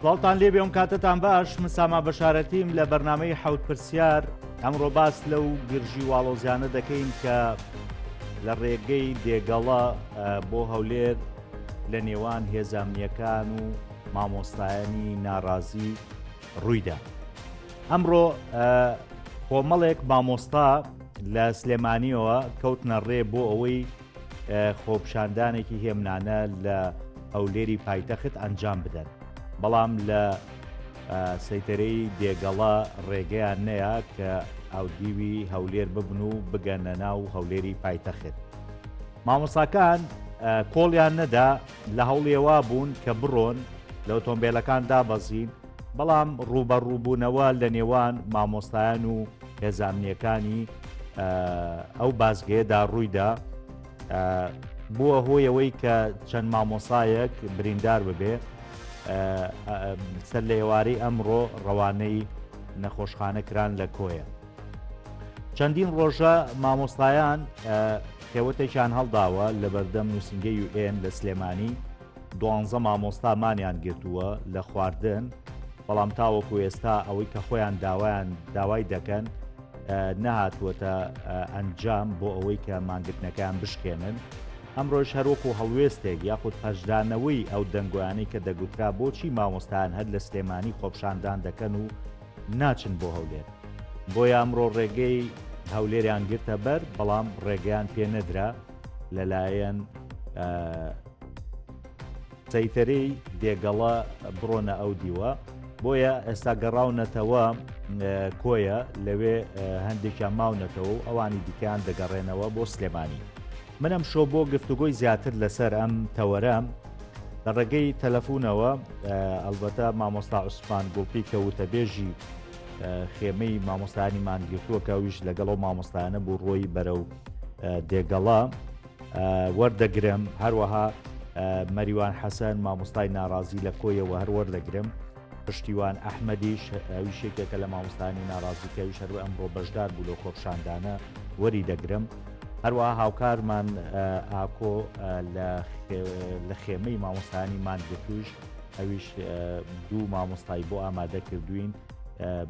سڵاوتان لێبێ ئەم کاتەتان باش من ساما بەشارەتیم لە بەرنمەی حەوت پرسیار ئەمڕۆ باس لەو گرژی واڵۆزیانە دەکەین کە لە ڕێگەی دێگەڵە بۆ هەولێر لە نێوان هێزامنیەکان و مامۆستایانی ناڕازی ڕوویدا. ئەمڕۆ کۆمەڵێک مامۆستا لە سلێمانیەوە کەوتنە ڕێ بۆ ئەوەی خۆپشاندانێکی هێمنانە لە هەولێری پایتەخت ئەنجام بدەن بەڵام لە سەیتەرەی دێگەڵە ڕێگەیان نەیە کە ئاودیوی هەولێر ببن و بگەنە ناو هەولێری پایتەخت. مامۆساکان کۆڵیان نەدا لە هەوڵیەوە بوون کە بڕۆن لە ئۆتۆمبیلەکان دابەزین بەڵام ڕووبەڕووبوونەوە لە نێوان مامۆستایان و هێزە ئەمنییەکانی ئەو بازگەیەدا ڕوویدا بووە هۆیەوەی کە چەند مامۆسایەک بریندار ببێ سەر لە ئێوارەی ئەمڕۆ ڕەوانەی نەخۆشخانە کران لە کۆیە. چەندین ڕۆژە مامۆستایان خێوەتێکیان هەڵداوە لە بەردەم نووسنگەی یوئێن لە سلێمانی دوانزە مامۆستا مانیان گرتووە لە خواردن، بەڵام تاوەکو ئێستا ئەوەی کە خۆیان داوایان داوای دەکەن نەهاتووەتە ئەنجام بۆ ئەوەی کە مانگرتنەکەیان بشکێنن. ئەمڕۆش هەروەکو هەڵوێستێک یاخود پەرچدانەوەی ئەو دەنگۆیانەی کە دەگوترا بۆچی مامۆستایان هەر لە سلێمانی خۆپشاندان دەکەن و ناچن بۆ هەولێر بۆیە ئەمڕۆ ڕێگەی هەولێریان گرتە بەر بەڵام ڕێگەیان پێ نەدرا لەلایەن سەیتەرەی دێگەڵە بڕۆنە ئەو دیوە بۆیە ئێستا گەڕاونەتەوە کۆیە لەوێ هەندێکیان ماونەتەوە و ئەوانی دیکەیان دەگەڕێنەوە بۆ سلێمانی من ئەم شۆ بۆ گفتوگۆی زیاتر لەسەر ئەم تەوەرە لە ڕێگەی تەلەفونەوە ئەلبەتە مامۆستا عوسمان گوڵپی کە وتەبێژی خێمەی مامۆستایانی مانگرتووە کە ئەویش لەگەڵ ئەو مامۆستایانە بوو ڕۆی بەرەو دێگەڵە وەردەگرم هەروەها مەریوان حەسەن مامۆستای ناڕازی لە کۆیەوە هەر وەردەگرم پشتیوان ئەحمەدیش ئەویش یەکێکە لە مامۆستایانی ناڕازی کە ئەویش هەروە ئەمڕۆ بەشدار بوو لەو خۆپشاندانە وەری دەگرم هەروەها هاوکارمان ئاکۆ لە خێمەی مامۆستایانی مانگرتووش ئەویش دوو مامۆستای بۆ ئامادە کردوین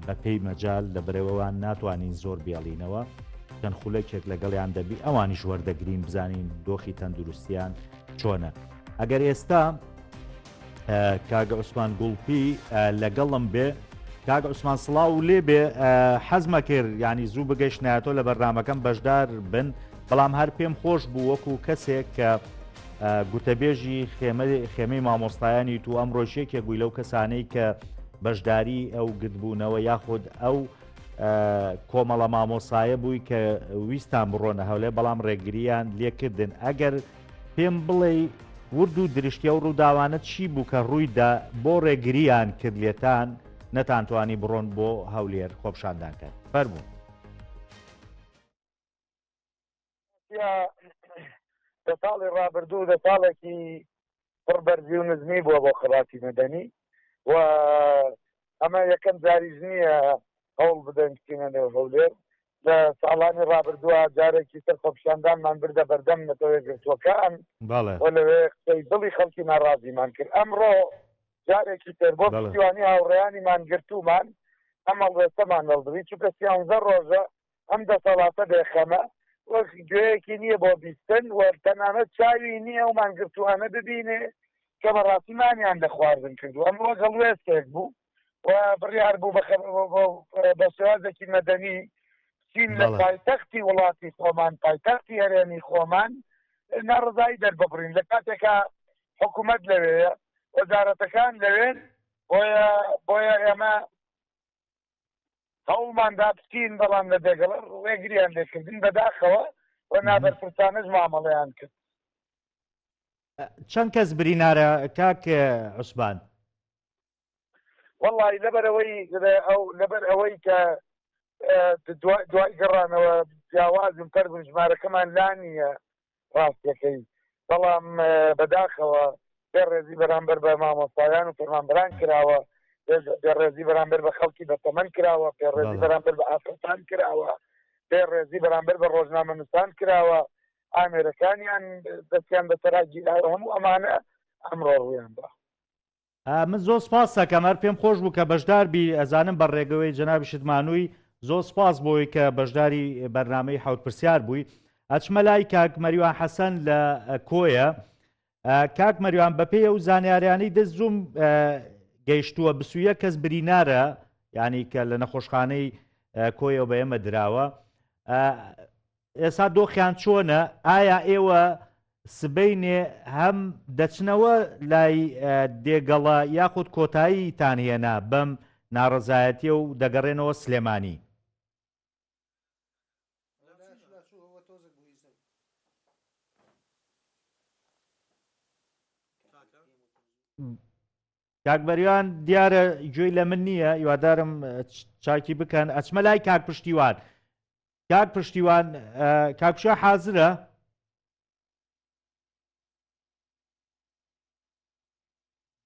بە پێی مەجال لە بەرەوەوان ناتوانین زۆر بێڵینەوە چەند خولەکێک لەگەڵیان دەبی ئەوانیش وەردەگرین بزانین دۆخی تەندروستیان چۆنە ئەگەر ئێستا کاگە عوسمان گوڵپی لەگەڵم بێ کاک عوسمان سڵاو و لێ بێ حەزمە کرد ینی زوو بگەشتنایەتۆ لە بەرنمەکەم بەشدار بن بەڵام هەر پێم خۆش بوو وەکو کەسێک کە گوتەبێژی خێمەی مامۆستایانی تو ئەمڕۆش یەکێک بووی لەو کەسانەی کە بەشداری ئەو گردبوونەوە یاخود ئەو کۆمەڵە مامۆسایە بووی کە ویستان بڕۆنە هەولێر بەڵام ڕێگریان لێکردن ئەگەر پێم بڵێ ورد و درشتی ئەو ڕووداوانە چی بوو کە ڕوویدا بۆ ڕێگریان کرد لێتان نەتانتوانی بڕۆن بۆ هەولێر خۆپشاندان کەن فەرموو. دە ساڵی ڕابردوو دە ساڵێکی پڕ بەرزی و نزمی بووە بۆ خەباتی مەدەنی و ئەمە یەکەم جاریش نییە هەوڵ بدەین بچینە نێو هەولێر لە ساڵانی ڕابردووە جارێکی تر خۆپیشاندانمان بردە بەردەم نەتەوە یەکگرتووەکان و لەوێ قسەی دڵی خەڵکی ناڕازیمان کرد ئەمڕۆ جارێکی تر بۆ پشتیوانی هاوڕێیانی مانگرتوومان ئەم هەڵوێستەمان هەڵبڕی چونکە سیانزە ڕۆژە ئەم دەسەڵاتە بێ خەمە وەک گوێیەکی نییە بۆ بیستن و تەنانەت چاوی نییە ئەو مانگرتووانە ببینێ کە بەڕاستی مانیان لە خواردن کردووە. ئەمە وەک هەڵوێستێک بوو و بڕیار بوو بە شێوازێکی مەدەنی بچین لە پایتەختی وڵاتی خۆمان، پایتەختی هەرێمی خۆمان ناڕەزایی دەرببڕین لە کاتێکا حکوومەت لەوێیە، وەزارەتەکان لەوێن، بۆیە بۆیە ئێمە هەوڵمان دا بچین بەڵام لە دێگەڵە ڕێگریان لێکردین بەداخەوە و نابەرپرسانەش مامەڵەیان کرد. چەند کەس برینارە کاک عوسمان؟ وەڵی لەبەرەوەی ئەو لەبەر ئەوەی کە دوای گەڕانەوە جیاوازم فەرزم ژمارەکەمان لا نییە ڕاستیەکەی بەڵام بەداخەوە بێ ڕێزی بەرامبەر بە مامۆستایان و فەرمانبەران کراوە بێ ڕێزی بەرامبەر بە خەڵکی بەتەمەن کراوە بێ ڕێزی بەرامبەر بە ئافرەتان کراوە بێ ڕێزی بەرامبەر بە ڕۆژنامەنووسان کراوە ئامێرەکانیان دەستیان بەسەرا گیراوە هەموو ئەمانە ئەمڕۆ ڕوویاندا. من زۆر سپاس ئەکەم هەر پێم خۆش بوو کە بەشدار بی ئەزانم بە ڕێگەوەی جەنابیشت مانووی زۆر سپاس بۆی کە بەشداری بەرنامەی حەوت پرسیار بووی ئەچمە لای کاک مەریوان حەسەن لە کۆیە کاک مەریوان بەپێی ئەو زانیاریانەی دەست زووم گەیشتووە بسویە کەس برینارە ینی کە لە نەخۆشخانەی کۆیەوە بە ئێمە دراوە ئێستا دۆخیان چۆنە؟ ئایا ئێوە سبەینێ هەم دەچنەوە لای دێگەڵە یاخود کۆتاییتان هێنا بەم ناڕەزایەتیە و دەگەڕێنەوە سلێمانی؟ کاک بەریوان دیارە گوێی لە من نییە هیوادارم چاکی بکەن ئەچمە لای کاک پشتیوان کاک پشتیوان کاک پشتیوان حازرە؟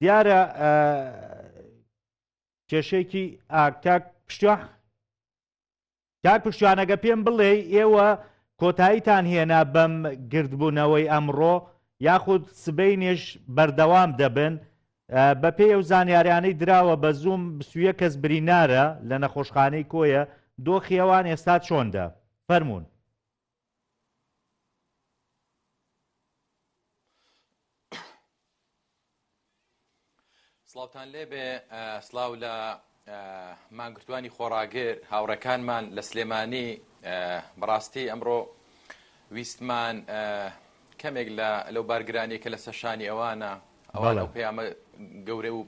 دیارە کێشێکی کاک پشتیوان کاک پشتیوان ئەگە پێم بڵێ ئێوە کۆتاییتان هێنا بەم گردبوونەوەی ئەمڕۆ یاخود سبەینێش بەردەوام دەبن بەپێی ئەو زانیاریانەی دراوە بە زووم 21 کەس برینارە لە نەخۆشخانەی کۆیە، دۆخی ئەوان ئێستا چۆندە؟ فەرموون. سڵاوتان لێبێ سڵاو لە مانگرتوانی خۆڕاگر هاوڕێکانمان لە سلێمانی بەڕاستی ئەمڕۆ ویستمان کەمێک لە لەو بارگرانیە کە لەسەر شانی ئەوانە ئەوان ئەو پەیامە گەورە و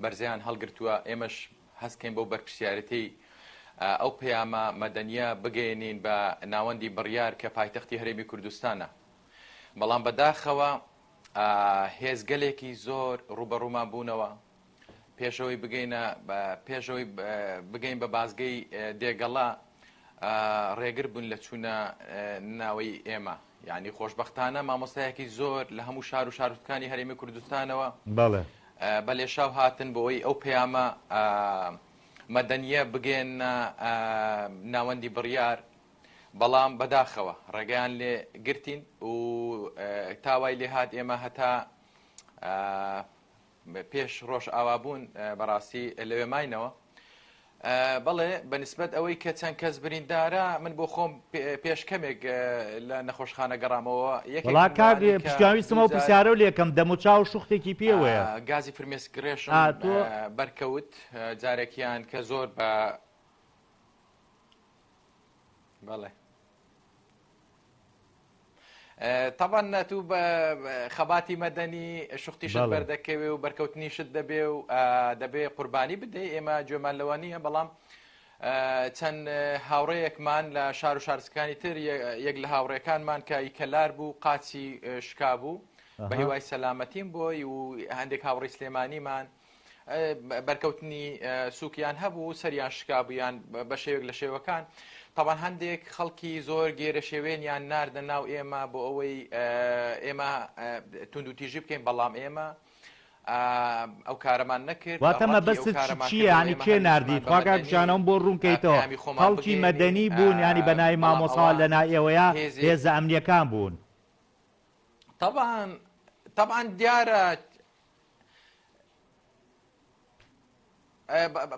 بەرزیان هەڵگرتووە ئێمەش هەستکەین بەو بەرپرسیارەتی ئەو پەیامە مەدەنیە بگەێنین بە ناوەندی بڕیار کە پایتەختی هەرێمی کوردستانە بەڵام بەداخەوە هێزگەلێکی زۆر ڕوبەڕوومان بوونەوە پێشەوەی بگەینە پێشەوەی بگەین بە بازگەی دێگەڵە ڕێگر بوون لە چوونە ناوەی ئێمە یعنی خۆشببختانە مامۆستایەکی زۆر لە هەموو شار و شارۆچکانی هەرێمی کوردستانەوە بەڵێ بە لێشاو هاتن بۆ ئەوەی ئەو پەیامە مەدەنیە بگەێنە ناوەندی بڕیار بەڵام بەداخەوە ڕێگەیان لێ گرتین و تاوای لێ هات ئێمە هەتا پێش ڕۆژئاوابوون بەڕاستی لەوێ ماینەوە. بەڵێ بە نسبەت ئەوەی کە چەند کەس بریندارە من بۆ خۆم پێش کەمێک لە نەخۆشخانە گەڕامەوە یەکێک وەڵا کاک پشتیوان ویستم ئەو پرسیارەو لێکەم دەموچاو شوختێکی پێوەیە گازی فرمێسکڕێژم بەرکەوت جارێکیان کە زۆر بە بەڵێ تەبعەن ئەتوو بە خەباتی مەدەنی شوختیشت بەردەکەوێ و بەرکەوتنیشت دەبێ و دەبێ قوربانی بدەی ئێمە گوێمان لەوە نییە بەڵام چەند هاوڕێیەکمان لە شار و شارستەکانی تر یەک لە هاوڕێکانمان کە ئیکەلار بوو قاچی شکا بوو بە هیوای سەلامەتیم بۆی و هەندێک هاوڕی سلێمانیمان بەرکەوتنی سوکیان هەبوو سەریان شکابوو یان بە شێوێک لە شێوەکان تاوان هەندێک خەڵکی زۆر گێرە شێوێنیان ناردە ناو ئێمە بۆ ئەوەی ئێمە توندوتیژی بکەین بەڵام ئێمە ئەو کارەمان نەکرد واتە مەبەستت چییە ینی کێ ناردی تخوا کاک ژانەوەم بۆ ڕوونکەیتەوە خەڵکی مەدەنی بوون ینی بە ناوی مامۆسا لە ناو ئێوەیە هێزە ئەمنیەکان بوون طبعا طبعا دیارە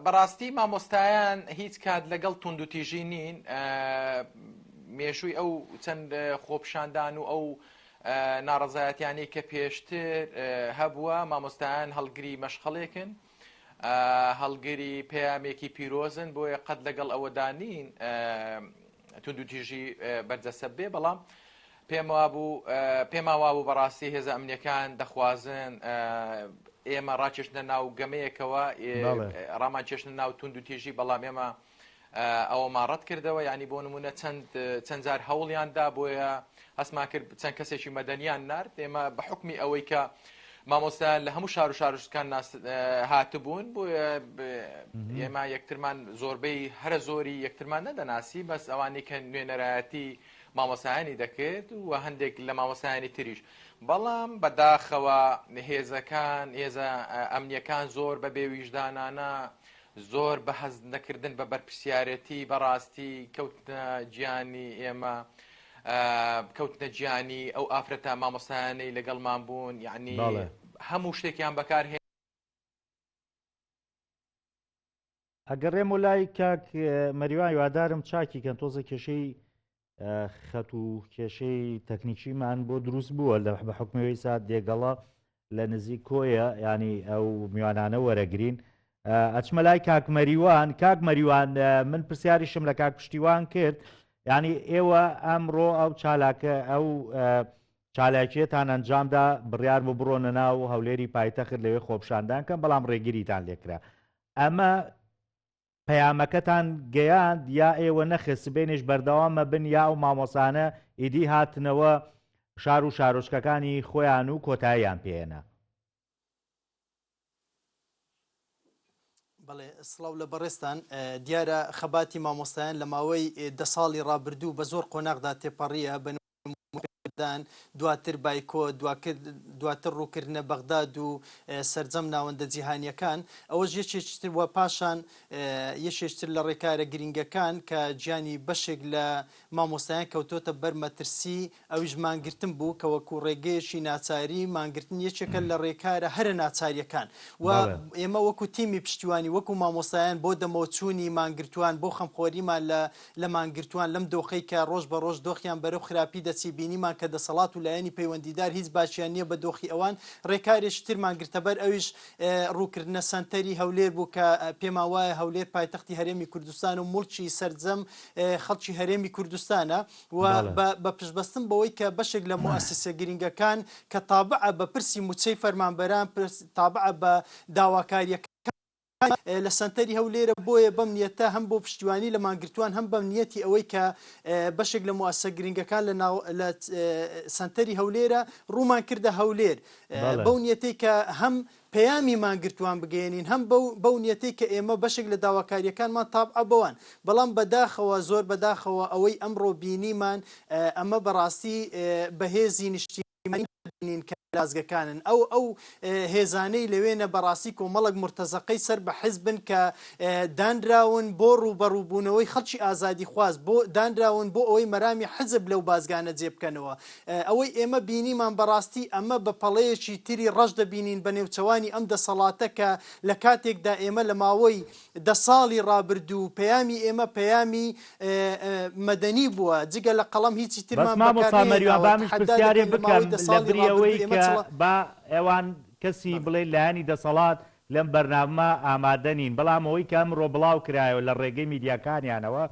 بەڕاستی مامۆستایان هیچ کات لەگەڵ توندوتیژی نین مێژووی ئەو چەند خۆپشاندان و ئەو ناڕەزایەتیانەی کە پێشتر هەبووە مامۆستایان هەڵگری مەشخەڵێکن هەڵگری پەیامێکی پیرۆزن بۆیە قەت لەگەڵ ئەوەدا نین توندوتیژی بەرجەستە بێ بەڵام پێم وابوو پێمان وابوو بەڕاستی هێزە ئەمنیەکان دەخوازن ئێمە ڕاکێشنە ناو گەمەیەکەوە ڕامان چێشنە ناو توند و تیژی بەڵام ئێمە ئەوەمان ڕەت کردەوە ینی بۆ نمونە چەند چەند جار هەوڵیان دا بۆیە هەستمان کرد چەند کەسێکی مەدەنیان نارد ئێمە بە حکمی ئەوەی کە مامۆستایان لە هەموو شار و شارۆچکان هاتبوون بۆیە ئێمە یەکترمان زۆربەی هەرە زۆری یەکترمان نەدەناسی بەس ئەوانەی کە نوێنەرایەتی مامۆستایانی دەکرد و هەندێک لە مامۆستایانی تریش بەڵام بەداخەوە هێزەکان هێزە ئەمنیەکان زۆر بە بێویژدانانە زۆر بە هەست نەکردن بە بەرپرسیارەتی بەڕاستی کەوتنە گیانی ئێمە کەوتنە گیانی ئەو ئافرەتە مامۆستایانەی لەگەڵمان بوون یعنی هەموو شتێکیان بەکار. ئەگەڕێمەوە لای کاک مەریوان هیوادارم چاکی کەن تۆزە کێشەی خەت و کێشەی تەکنیکیمان بۆ دروست بووە لە بە حکومەوەی سات دێگەڵە لە نزیک کۆیە ینی ئەو میوانانە وەرەگرین ئەچمە لای کاک مەریوان کاک مەریوان من پرسیاریشم لە کاک پشتیوان کرد ینی ئێوە ئەمڕۆ ئەو چالاکە ئەو چالاکیەتان ئەنجامدا بڕیار بۆ بڕۆنە ناو هەولێری پایتەخت لەوێ خۆپشاندان کەم بەڵام ڕێگریتان لێکرا ئەمە پەیامەکەتان گەیاند یا ئێوە نەخێر سبەینێش بەردەوام ئەبن یا ئەو مامۆستانە ئیدی هاتنەوە شار و شارۆچکەکانی خۆیان و کۆتاییان پێهێنا؟ بەڵێ سڵاو لە بەڕێزتان دیارە خەباتی مامۆستایان لە ماوەی دە ساڵی ڕابردوو بە زۆر قۆناغدا تێپەڕیە بە دان، دواتر بایکۆت، دواتر ڕووکردنە بەغداد و سەرجەم ناوەندە جیهانییەکان، ئەوەش یەکێکی تر و پاشان یەکێکی تر لە ڕێکارە گرینگەکان کە گیانی بەشێک لە مامۆستایان کەوتۆتە بەر مەترسی ئەویش مانگرتن بوو کە وەکوو ڕێگەیەکی ناچاری مانگرتن یەکێکە لە ڕێکارە هەرە ناچارییەکان و ئێمە وەکوو تیمی پشتیوانی وەکوو مامۆستایان بۆ دەمەوچوونی مانگرتووان بۆ خەمخۆریمان لە لە مانگرتووان لەم دۆخەی کە ڕۆژ بە ڕۆژ دۆخیان بەرەو خراپی دەچی بینیمان کە دەسەڵات و لایەنی پەیوەندیدار هیچ باکیان نییە بە دۆخی ئەوان ڕێکارێکی ترمان گرتەبەر ئەویش ڕووکردنە سەنتەری هەولێر بوو کە پێمان وایە هەولێر پایتەختی هەرێمی کوردستان و موڵکی سەرجەم خەڵکی هەرێمی کوردستانە و بە پشتبەستن بەوەی کە بەشێک لە موئەسسە گرینگەکان کە تابعە بە پرسی مووچەی فەرمانبەران تابعە بە داواکارییەکان لە سەنتەری هەولێرە، بۆیە بەم نیەتە هەم بۆ پشتیوانی لە مانگرتووان هەم بەم نیەتی ئەوەی کە بەشێک لە موئەسسە گرنگەکان لە ناو لە سەنتەری هەولێرە ڕوومان کردە هەولێر بەو نیەتەی کە هەم پەیامی مانگرتووان بگەیەنین هەم بەو بەو نیەتەی کە ئێمە بەشێک لە داواکارییەکانمان تابعە بەوان بەڵام بەداخەوە زۆر بەداخەوە ئەوەی ئەمڕۆ بینیمان ئەمە بەڕاستی بەهێزی نیشتیمانی نابینین کە لازگەکانن ئەو ئەو هێزانەی لەوێنە بەڕاستی کۆمەڵک مورتەزەقەی سەر بە حزبن کە دانراون بۆ ڕووبەڕووبوونەوەی خەڵکی ئازادیخواز بۆ دانراون بۆ ئەوەی مەرامی حزب لەو بازگانە جێ بکەنەوە ئەوەی ئێمە بینیمان بەڕاستی ئەمە بە پەڵەیەکی تری ڕەش دەبینین بە نێوچەوانی ئەم دەسەڵاتە کە لە کاتێکدا ئێمە لە ماوەی دە ساڵی ڕابردوو پەیامی ئێمە پەیامی مەدەنی بووە، جگە لە قەڵەم هیچی بەس ترمان بەکار مامۆستا مەریوان نەهێناوە، با منیش تەحەدا پرسیارێ دەکەین لە بکەم ماوەی دە لە ساڵی بری ئەوەی ڕابردوو ئێمە کە چڵە با ئەوان کەسی بەڵێ. بڵێ لایەنی دەسەڵات لەم بەرنامە ئامادە نین بەڵام ئەوەی کە ئەمڕۆ بڵاو کرایەوە لە ڕێگەی میدیاکانیانەوە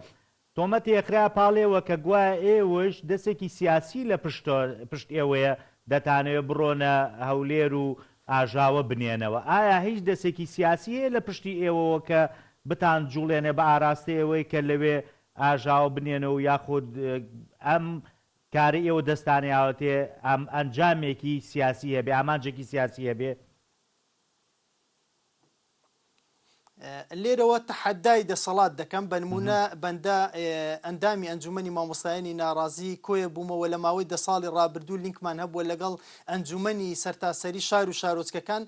تۆمەتی ئەخرایە پاڵ ئێوە کە گوایە ئێوەش دەسێکی سیاسی لە پشت پشت ئێوەیە دەتانەوێ بڕۆنە هەولێر و ئاژاوە بنێنەوە ئایا هیچ دەسێکی سیاسی هەیە لە پشتی ئێوەوە کە بتان جوڵێنێ بە ئاراستەی ئەوەی کە لەوێ ئاژاوە بنێنەوە یاخود ئەم کارەی ئێوە دەستانیاوەتێ ئەم ئەنجامێکی سیاسی هەبێ ئامانجێکی سیاسی هەبێ؟ لێرەوە تەحەدای دەسەڵات دەکەم، بە نموونە بەندە ئەندامی ئەنجوومەنی مامۆستایانی ناڕازی کۆیە بوومە و لە ماوەی دە ساڵی ڕابردوو لینکمان هەبووە لەگەڵ ئەنجوومەنی سەرتاسەری شار و شارۆچکەکان،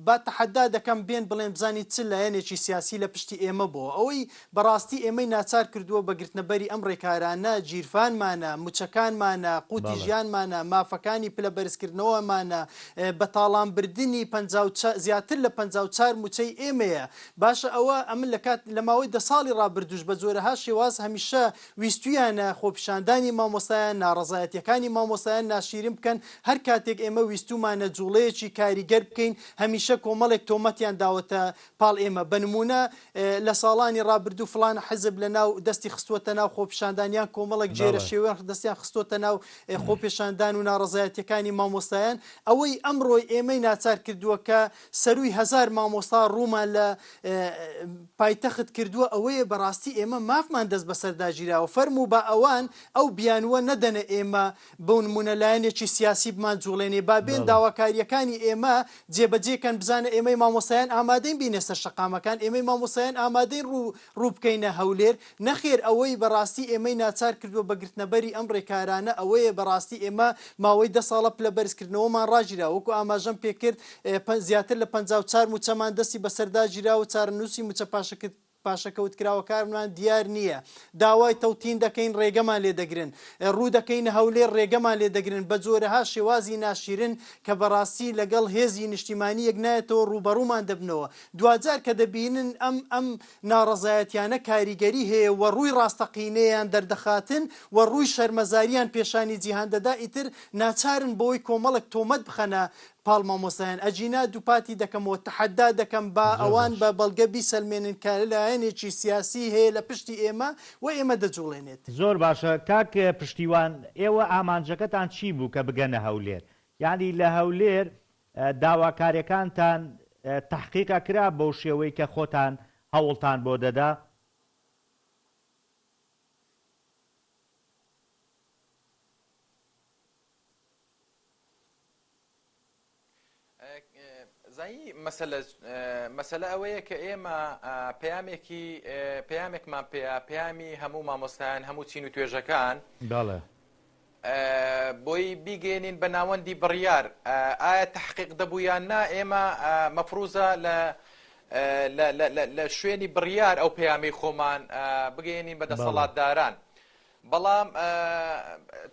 با تەحەدا دەکەم بێن بڵێن بزانین چ لایەنێکی سیاسی لە پشتی ئێمە بووە. ئەوەی بەڕاستی ئێمەی ناچار کردووە بە گرتنەبەری ئەم ڕێکارانە گیرفانمانە، موچەکانمانە، قوتی ژیانمانە، مافەکانی پلە بەرزکردنەوەمانە، بە تاڵان بردنی زیاتر لە 54 موچەی ئێمەیە. باشە ئەوە ئەمن لە کات لە ماوەی دە ساڵی ڕابردووش بە جۆرەها شێواز هەمیشە ویستویانە خۆپیشاندانی مامۆستایان، ناڕەزایەتیەکانی مامۆستایان ناشیرین بکەن، هەر کاتێک ئێمە ویستومانە جوڵەیەکی کاریگەر بکەین هەمیشە کۆمەڵێک تۆمەتیان داوەتە پاڵ ئێمە، بە نموونە لە ساڵانی ڕابردوو فڵان حزب لە ناو دەستی خستووەتە ناو خۆپیشاندان یان کۆمەڵێک جێرە شێوێن دەستیان خستووەتە ناو خۆپێشاندان و ناڕەزایەتیەکانی مامۆستایان، ئەوەی ئەمڕۆی ئێمەی ناچار کردووە کە سەرووی هەزار مامۆستا ڕوومان لە پایتەخت کردووە ئەوەیە بەڕاستی ئێمە مافمان دەست بەسەردا گیراوە فەرموو با ئەوان ئەو بیانووە نەدەنە ئێمە بۆ نموونە لایەنێکی سیاسی بمانجوڵێنێ با بێن داواکارییەکانی ئێمە جێبەجێ کەن بزانە ئێمەی مامۆستایان ئامادەین بینە سەر شەقامەکان ئێمەی مامۆستایان ئامادەین ڕوو ڕوو بکەینە هەولێر نەخێر ئەوەی بەڕاستی ئێمەی ناچار کردووە بە گرتنەبەری ئەم ڕێکارانە ئەوەیە بەڕاستی ئێمە ماوەی دە ساڵە پلە بەرزکردنەوەمان ڕاگیرا وەکو ئاماژەم پێکرد زیاتر لە 54 مووچەمان دەستی بەسەردا گیرا و چارەنووسی مووچە پاشەکەوت. پاشەکەوتکراوەکانمان دیار نییە. داوای تەوتین دەکەین ڕێگەمان لێ دەگرن. ڕوو دەکەینە هەولێر ڕێگەمان لێ دەگرن. بە جۆرەها شێوازی ناشیرن کە بەڕاستی لەگەڵ هێزی نیشتیمانی یەک نایەتەوە ڕووبەڕوومان دەبنەوە. دواجار کە دەبینن ئەم ئەم ناڕەزایەتیانە کاریگەری هەیە و ڕووی ڕاستەقینەیان دەردەخاتن و ڕووی شەرمەزاریان پێشانی جیهان دەدا ئیتر ناچارن بەوەی کۆمەڵێک تۆمەت بخەنە پاڵ مامۆستایان ئەگینا دووپاتی دەکەمەوە تەحەدا دەکەم با زۆر ئەوان باش. بە بەڵگە بیسەلمێنن کە لایەنێکی سیاسی هەیە لە پشتی ئێمە و ئێمە دەجوڵێنێت. زۆر باشە کاک پشتیوان ئێوە ئامانجەکەتان چی بوو کە بگەنە هەولێر؟ یانی لە هەولێر داواکاریەکانتان تەحقیق ئەکرا بەو شێوەی کە خۆتان هەوڵتان بۆ دەدا؟ زانی مەسەلە مەسەلە ئەوەیە کە ئێمە پەیامێکی پەیامێکمان پێیە پەیامی هەموو مامۆستایان هەموو چین و توێژەکان بەڵێ بۆی بیگەێنین بە ناوەندی بڕیار ئایا تحقیق دەبوو یان نا ئێمە مەفروزە لە لە شوێنی بڕیار ئەو پەیامی خۆمان بگەێنین بە دەسەڵاتداران بەڵام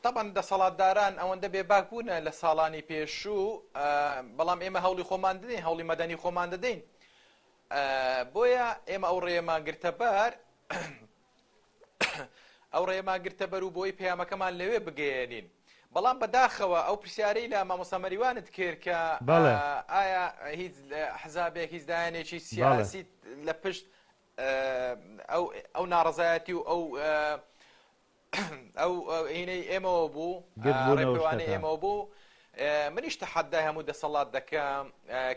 تەبعەن دەسەڵاتداران ئەوەندە بێباک بوونە لە ساڵانی پێشوو بەڵام ئێمە هەوڵی خۆمان دەدەین هەوڵی مەدەنی خۆمان دەدەین بۆیە ئێمە ئەو ڕێیەمان گرتە بەر ئەو ڕێیەمان گرتە بەر و بۆی پەیامەکەمان لەوێ بگەیەنین بەڵام بەداخەوە ئەو پرسیارەی لە مامۆستا مەریوانت کرد کە ئایا هیچ حزابێک هیچ لایەنێکی سیاسی لە پشت ئەو ئەو ناڕەزایەتی و ئەو ئەو هینەی ئێمەوە بوو ڕێپێوانەی ئێمەوە بوو منیش تەحەدای هەموو دەسەڵات دەکەم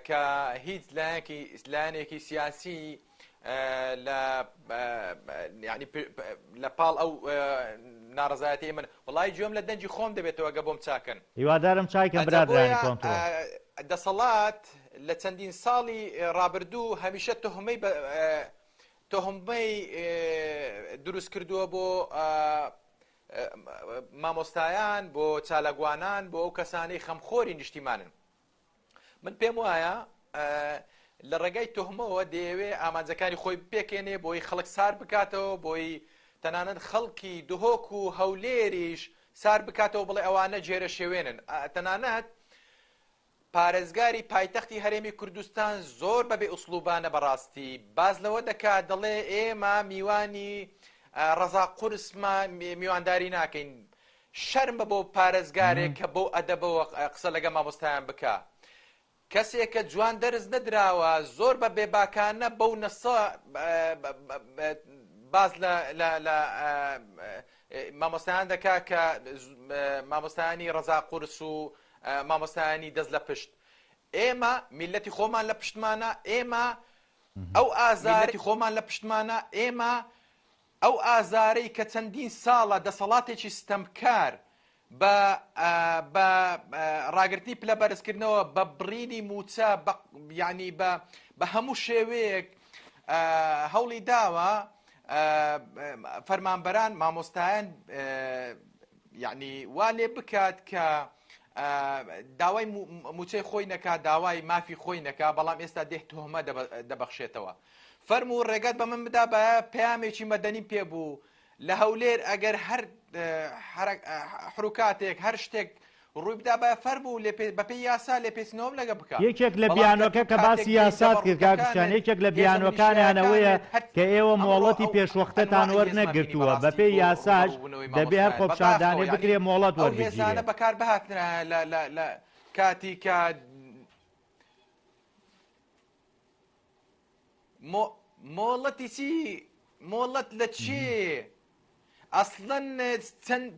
کە هیچ لایەنێکی لایەنێکی سیاسی لە ینی لە پاڵ ئەو ناڕزایەتی من وڵی گوێم لە دەنگی خۆم دەبێتەوە گە بۆم چاکەن هیوادارم چاکەن برادرانی کۆنترۆڵ دەسەڵات لە چەندین ساڵی ڕابردوو هەمیشە تۆهمەی بە تۆهمەی دروست کردووە بۆ مامۆستایان بۆ چالاکوانان بۆ ئەو کەسانەی خەمخۆری نیشتیمانن من پێم وایە لە ڕێگای تۆهمەوە دەیەوێ ئامانجەکانی خۆی بپێکێنێ بۆی خەڵک سار بکاتەوە بۆی تەنانەت خەڵکی دهۆک و هەولێریش سار بکاتەوە بڵێ ئەوانە جێرە شێوێنن تەنانەت پارێزگاری پایتەختی هەرێمی کوردستان زۆر بە بێ ئوسڵوبانە بەڕاستی باس لەوە دەکات دەڵێ ئێمە میوانی ڕەزا قورسما میوانداری ناکەین شەرم بە بۆ پارێزگارێک کە بەو ئەدەبەوە قسە لەگە مامۆستایان بکە کەسێک کە جوان دەرس نەدراوە زۆر بە بێباکانە بەو نەسە باس لە لە مامۆستایان دەکا کە مامۆستایانی ڕەزا قورس و مامۆستایانی دەست لە پشت ئێمە میلەتی خۆمان لە پشتمانە ئێمە ئەو ئازاری خۆمان لە پشتمانە ئێمە ئەو ئازارەی کە چەندین ساڵە دەسەڵاتێکی ستەمکار بە بە ڕاگرتنی پلە بەرزکردنەوە بە بڕینی موچە بە یعنی بە بە هەموو شێوەیەک هەوڵی داوە فەرمانبەران مامۆستایان یەعنی وا لێ بکات کە داوای موچەی خۆی نەکا داوای مافی خۆی نەکا بەڵام ئێستا دێت تۆمە دەبەخشێتەوە فەرموو ڕێگەت بە من بدا بە پەیامێکی مەدەنیم پێ بوو لە هەولێر ئەگەر هەر حروکاتێک هەر شتێک ڕووی بدا بە فەرموو بەپێی یاسا لێپێچینەوەم لەگە بکە. یەکێک لە بەڵام کە بیانۆکە تۆ کە کاتێک باسی دێیت یاسات کرد کاک دەبە شیان ڕووتەکانت یەکێک لە هێزە بیانۆکانیان ئەوەیە میلیشیایەکانت هەر کە ئێوە ئەمڕۆ مۆڵەتی ئەو پێشوەختەتان ئەنواعی هێزمان بینی وەرنەگرتووە بەڕاستی بەپێی بۆ یاساش ڕووبەڕووبوونەوەی دەبێ هەر مامۆستایان خۆپیشاندانێ بەداخەوە یانی بکرێ مۆڵەت ئەو هێزانە وەربگیرێ. بەکار بهاتنایە لە لە لە کاتی کە مۆ مۆڵەتی چی مۆڵەت لە چێ ئەسڵەن چەند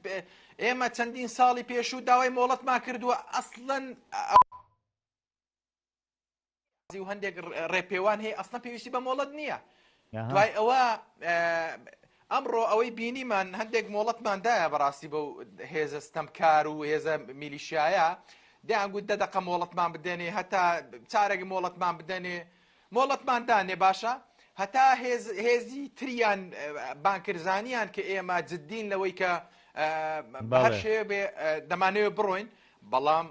ئێمە چەندین ساڵی پێشوو داوای مۆڵەتمان کردووە ئەسڵەن و هەندێک ڕێپێوان هەیە ئەسڵەن پێویستی بە مۆڵەت نییە دوای ئەوە ئەمڕۆ ئەوەی بینیمان هەندێک مۆڵەتمان دایە بەڕاستی بەو هێزە ستەمکار و هێزە میلیشایە دەیان گوت دە دەقە مۆڵەتمان بدەنێ هەتا چارەگە مۆڵەتمان بدەنێ مۆڵەتمان دانێ باشە هەتا هێز هێزی تریان بانکرزانیان کە ئێمە جددین لەوەی کە بە هەر شێوێ بێ دەمانەوێ بڕۆین بەڵام.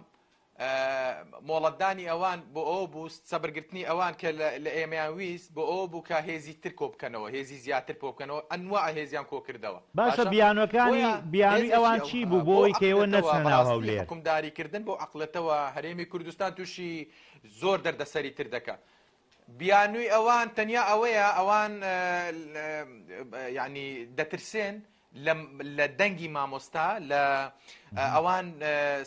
مۆڵەتدانی ئەوان بۆ ئەوە بوو، سەبرگرتنی ئەوان کە لە ئێمەیان ویست بۆ ئەوە بوو کە هێزی تر کۆ بکەنەوە، هێزی زیاتر کۆ بکەنەوە، ئەنواع هێزیان کۆ کردەوە. باشە باشە بیانوەکانی بۆیە بیانوی هێزێکی ئەوان ئەو چی بوو بۆ بۆ ئەوەی کە ئێوە عەقڵیەتەوە نەچنە ناو بەڕاستی هەولێر؟ حوکمداری کردن بەو عەقڵیەتەوە هەرێمی کوردستان تووشی زۆر دەردەسەری تر دەکا. بیانوی ئەوان تەنیا ئەوەیە ئەوان یانی دەترسێن لە دەنگی مامۆستا لە ئەوان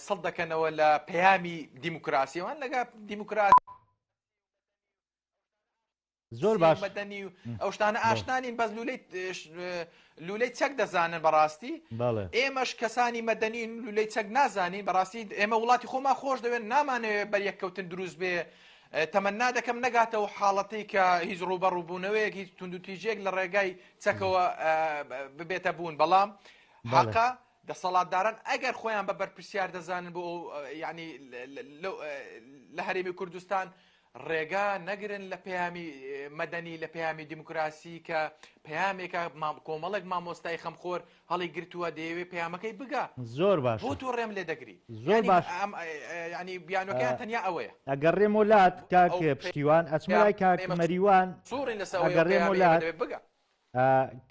سڵ دەکەنەوە لە پەیامی دیموکراسی ئەوان لەگە دیموکراسی زۆر باش مەدەنی و ئەو شتانە ئاشنانین بەس لولەی لولەی چەک دەزانن بەڕاستی ئێمەش کەسانی مەدەنین لولەی چەک نازانین بەڕاستی ئێمە وڵاتی خۆمان خۆش دەوێن نامانەوێت بەریەککەوتن دروست بێ تەمەنا دەکەم نەگاتەوە حاڵەتی کە هیچ ڕووبەڕووبوونەوەیەک هیچ توندوتیژێک لە ڕێگای چەکەوە ببێتە بوون بەڵام حەقە دەسەڵاتداران ئەگەر خۆیان بە بەرپرسیار دەزانن بۆ ینی لە هەرێمی کوردستان ڕێگا نەگرن لە پەیامی مەدەنی لە پەیامی دیموکراسی کە پەیامێکە کۆمەڵێک مامۆستای خەمخۆر هەڵی گرتووە دەیەوێ پەیامەکەی بگا زۆر باش بۆ تۆ ڕێم لێ دەگری زۆر باش ینی بیانۆکەیان تەنیا ئەوەیە ئەگەڕێمۆ لات کاک پشتیوان ئەچمە لای کاک مەریوان سوڕین لەسەر ئەگەڕێمۆ لات بگا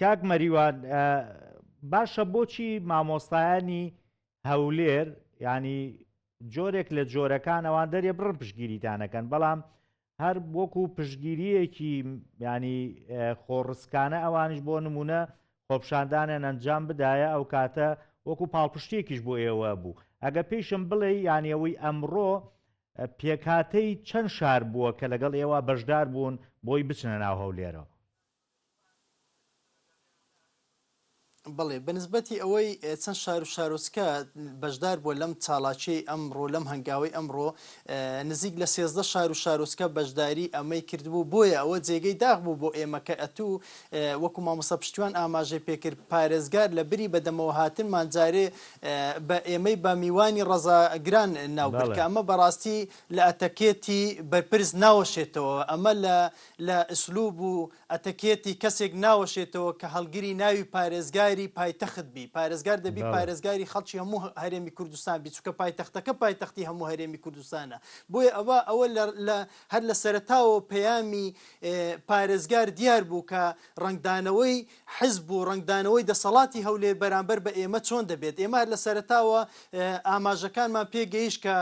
کاک مەریوان باشە بۆچی مامۆستایانی هەولێر ینی جۆرێک لە جۆرەکان ئەوان دەرێ بڕن پشگیریتانەکەن بەڵام هەر وەکو پشتگیرییەکی یانی خۆڕسکانە ئەوانیش بۆ نمونە خۆپشاندانیان ئەنجام بدایە ئەو کاتە وەکو پاڵپشتێکیش بۆ ئێوە بوو ئەگە پێیشم بڵێ یانی ئەوەی ئەمڕۆ پێکهاتەی چەند شار بووە کە لەگەڵ ئێوە بەشدار بوون بۆی بچنە ناو هەولێرەوە؟ بەڵێ، بە نسبەتی ئەوەی چەند شار و شارۆچکە بەشدار بووە لەم چاڵاکیەی ئەمڕۆ، لەم هەنگاوەی ئەمڕۆ، نزیک لە 13 شار و شارۆچکە بەشداری ئەمەی کردبوو، بۆیە ئەوە جێگەی داخ بوو بۆ ئێمە کە ئەتوو وەکو مامۆستا پشتیوان ئاماژەی پێکرد پارێزگار لە بری بەدەمەوە هاتنمان جارێ بە ئێمەی بە میوانی ڕەزا گران ناوبرد کە ئەمە بەڕاستی لە ئەتەکێتی بەرپرس ناوەشێتەوە، ئەمە لە لە ئسلوب و ئەتەکێتی کەسێک ناوەشێتەوە کە هەڵگری ناوی پارێزگاری پایتەخت بی، پارێزگار دەبی پارێزگاری خەڵکی هەموو هەرێمی کوردستان بی، چونکە پایتەختەکە پایتەختی هەموو هەرێمی کوردستانە، بۆیە ئەوە ئەوە لە لە هەر لە سەرەتاوە پەیامی پارێزگار دیار بوو کە ڕەنگدانەوەی حزب و ڕەنگدانەوەی دەسەڵاتی هەولێر بەرامبەر بە ئێمە چۆن دەبێت، ئێمە هەر لە سەرەتاوە ئاماژەکانمان پێ گەیشت کە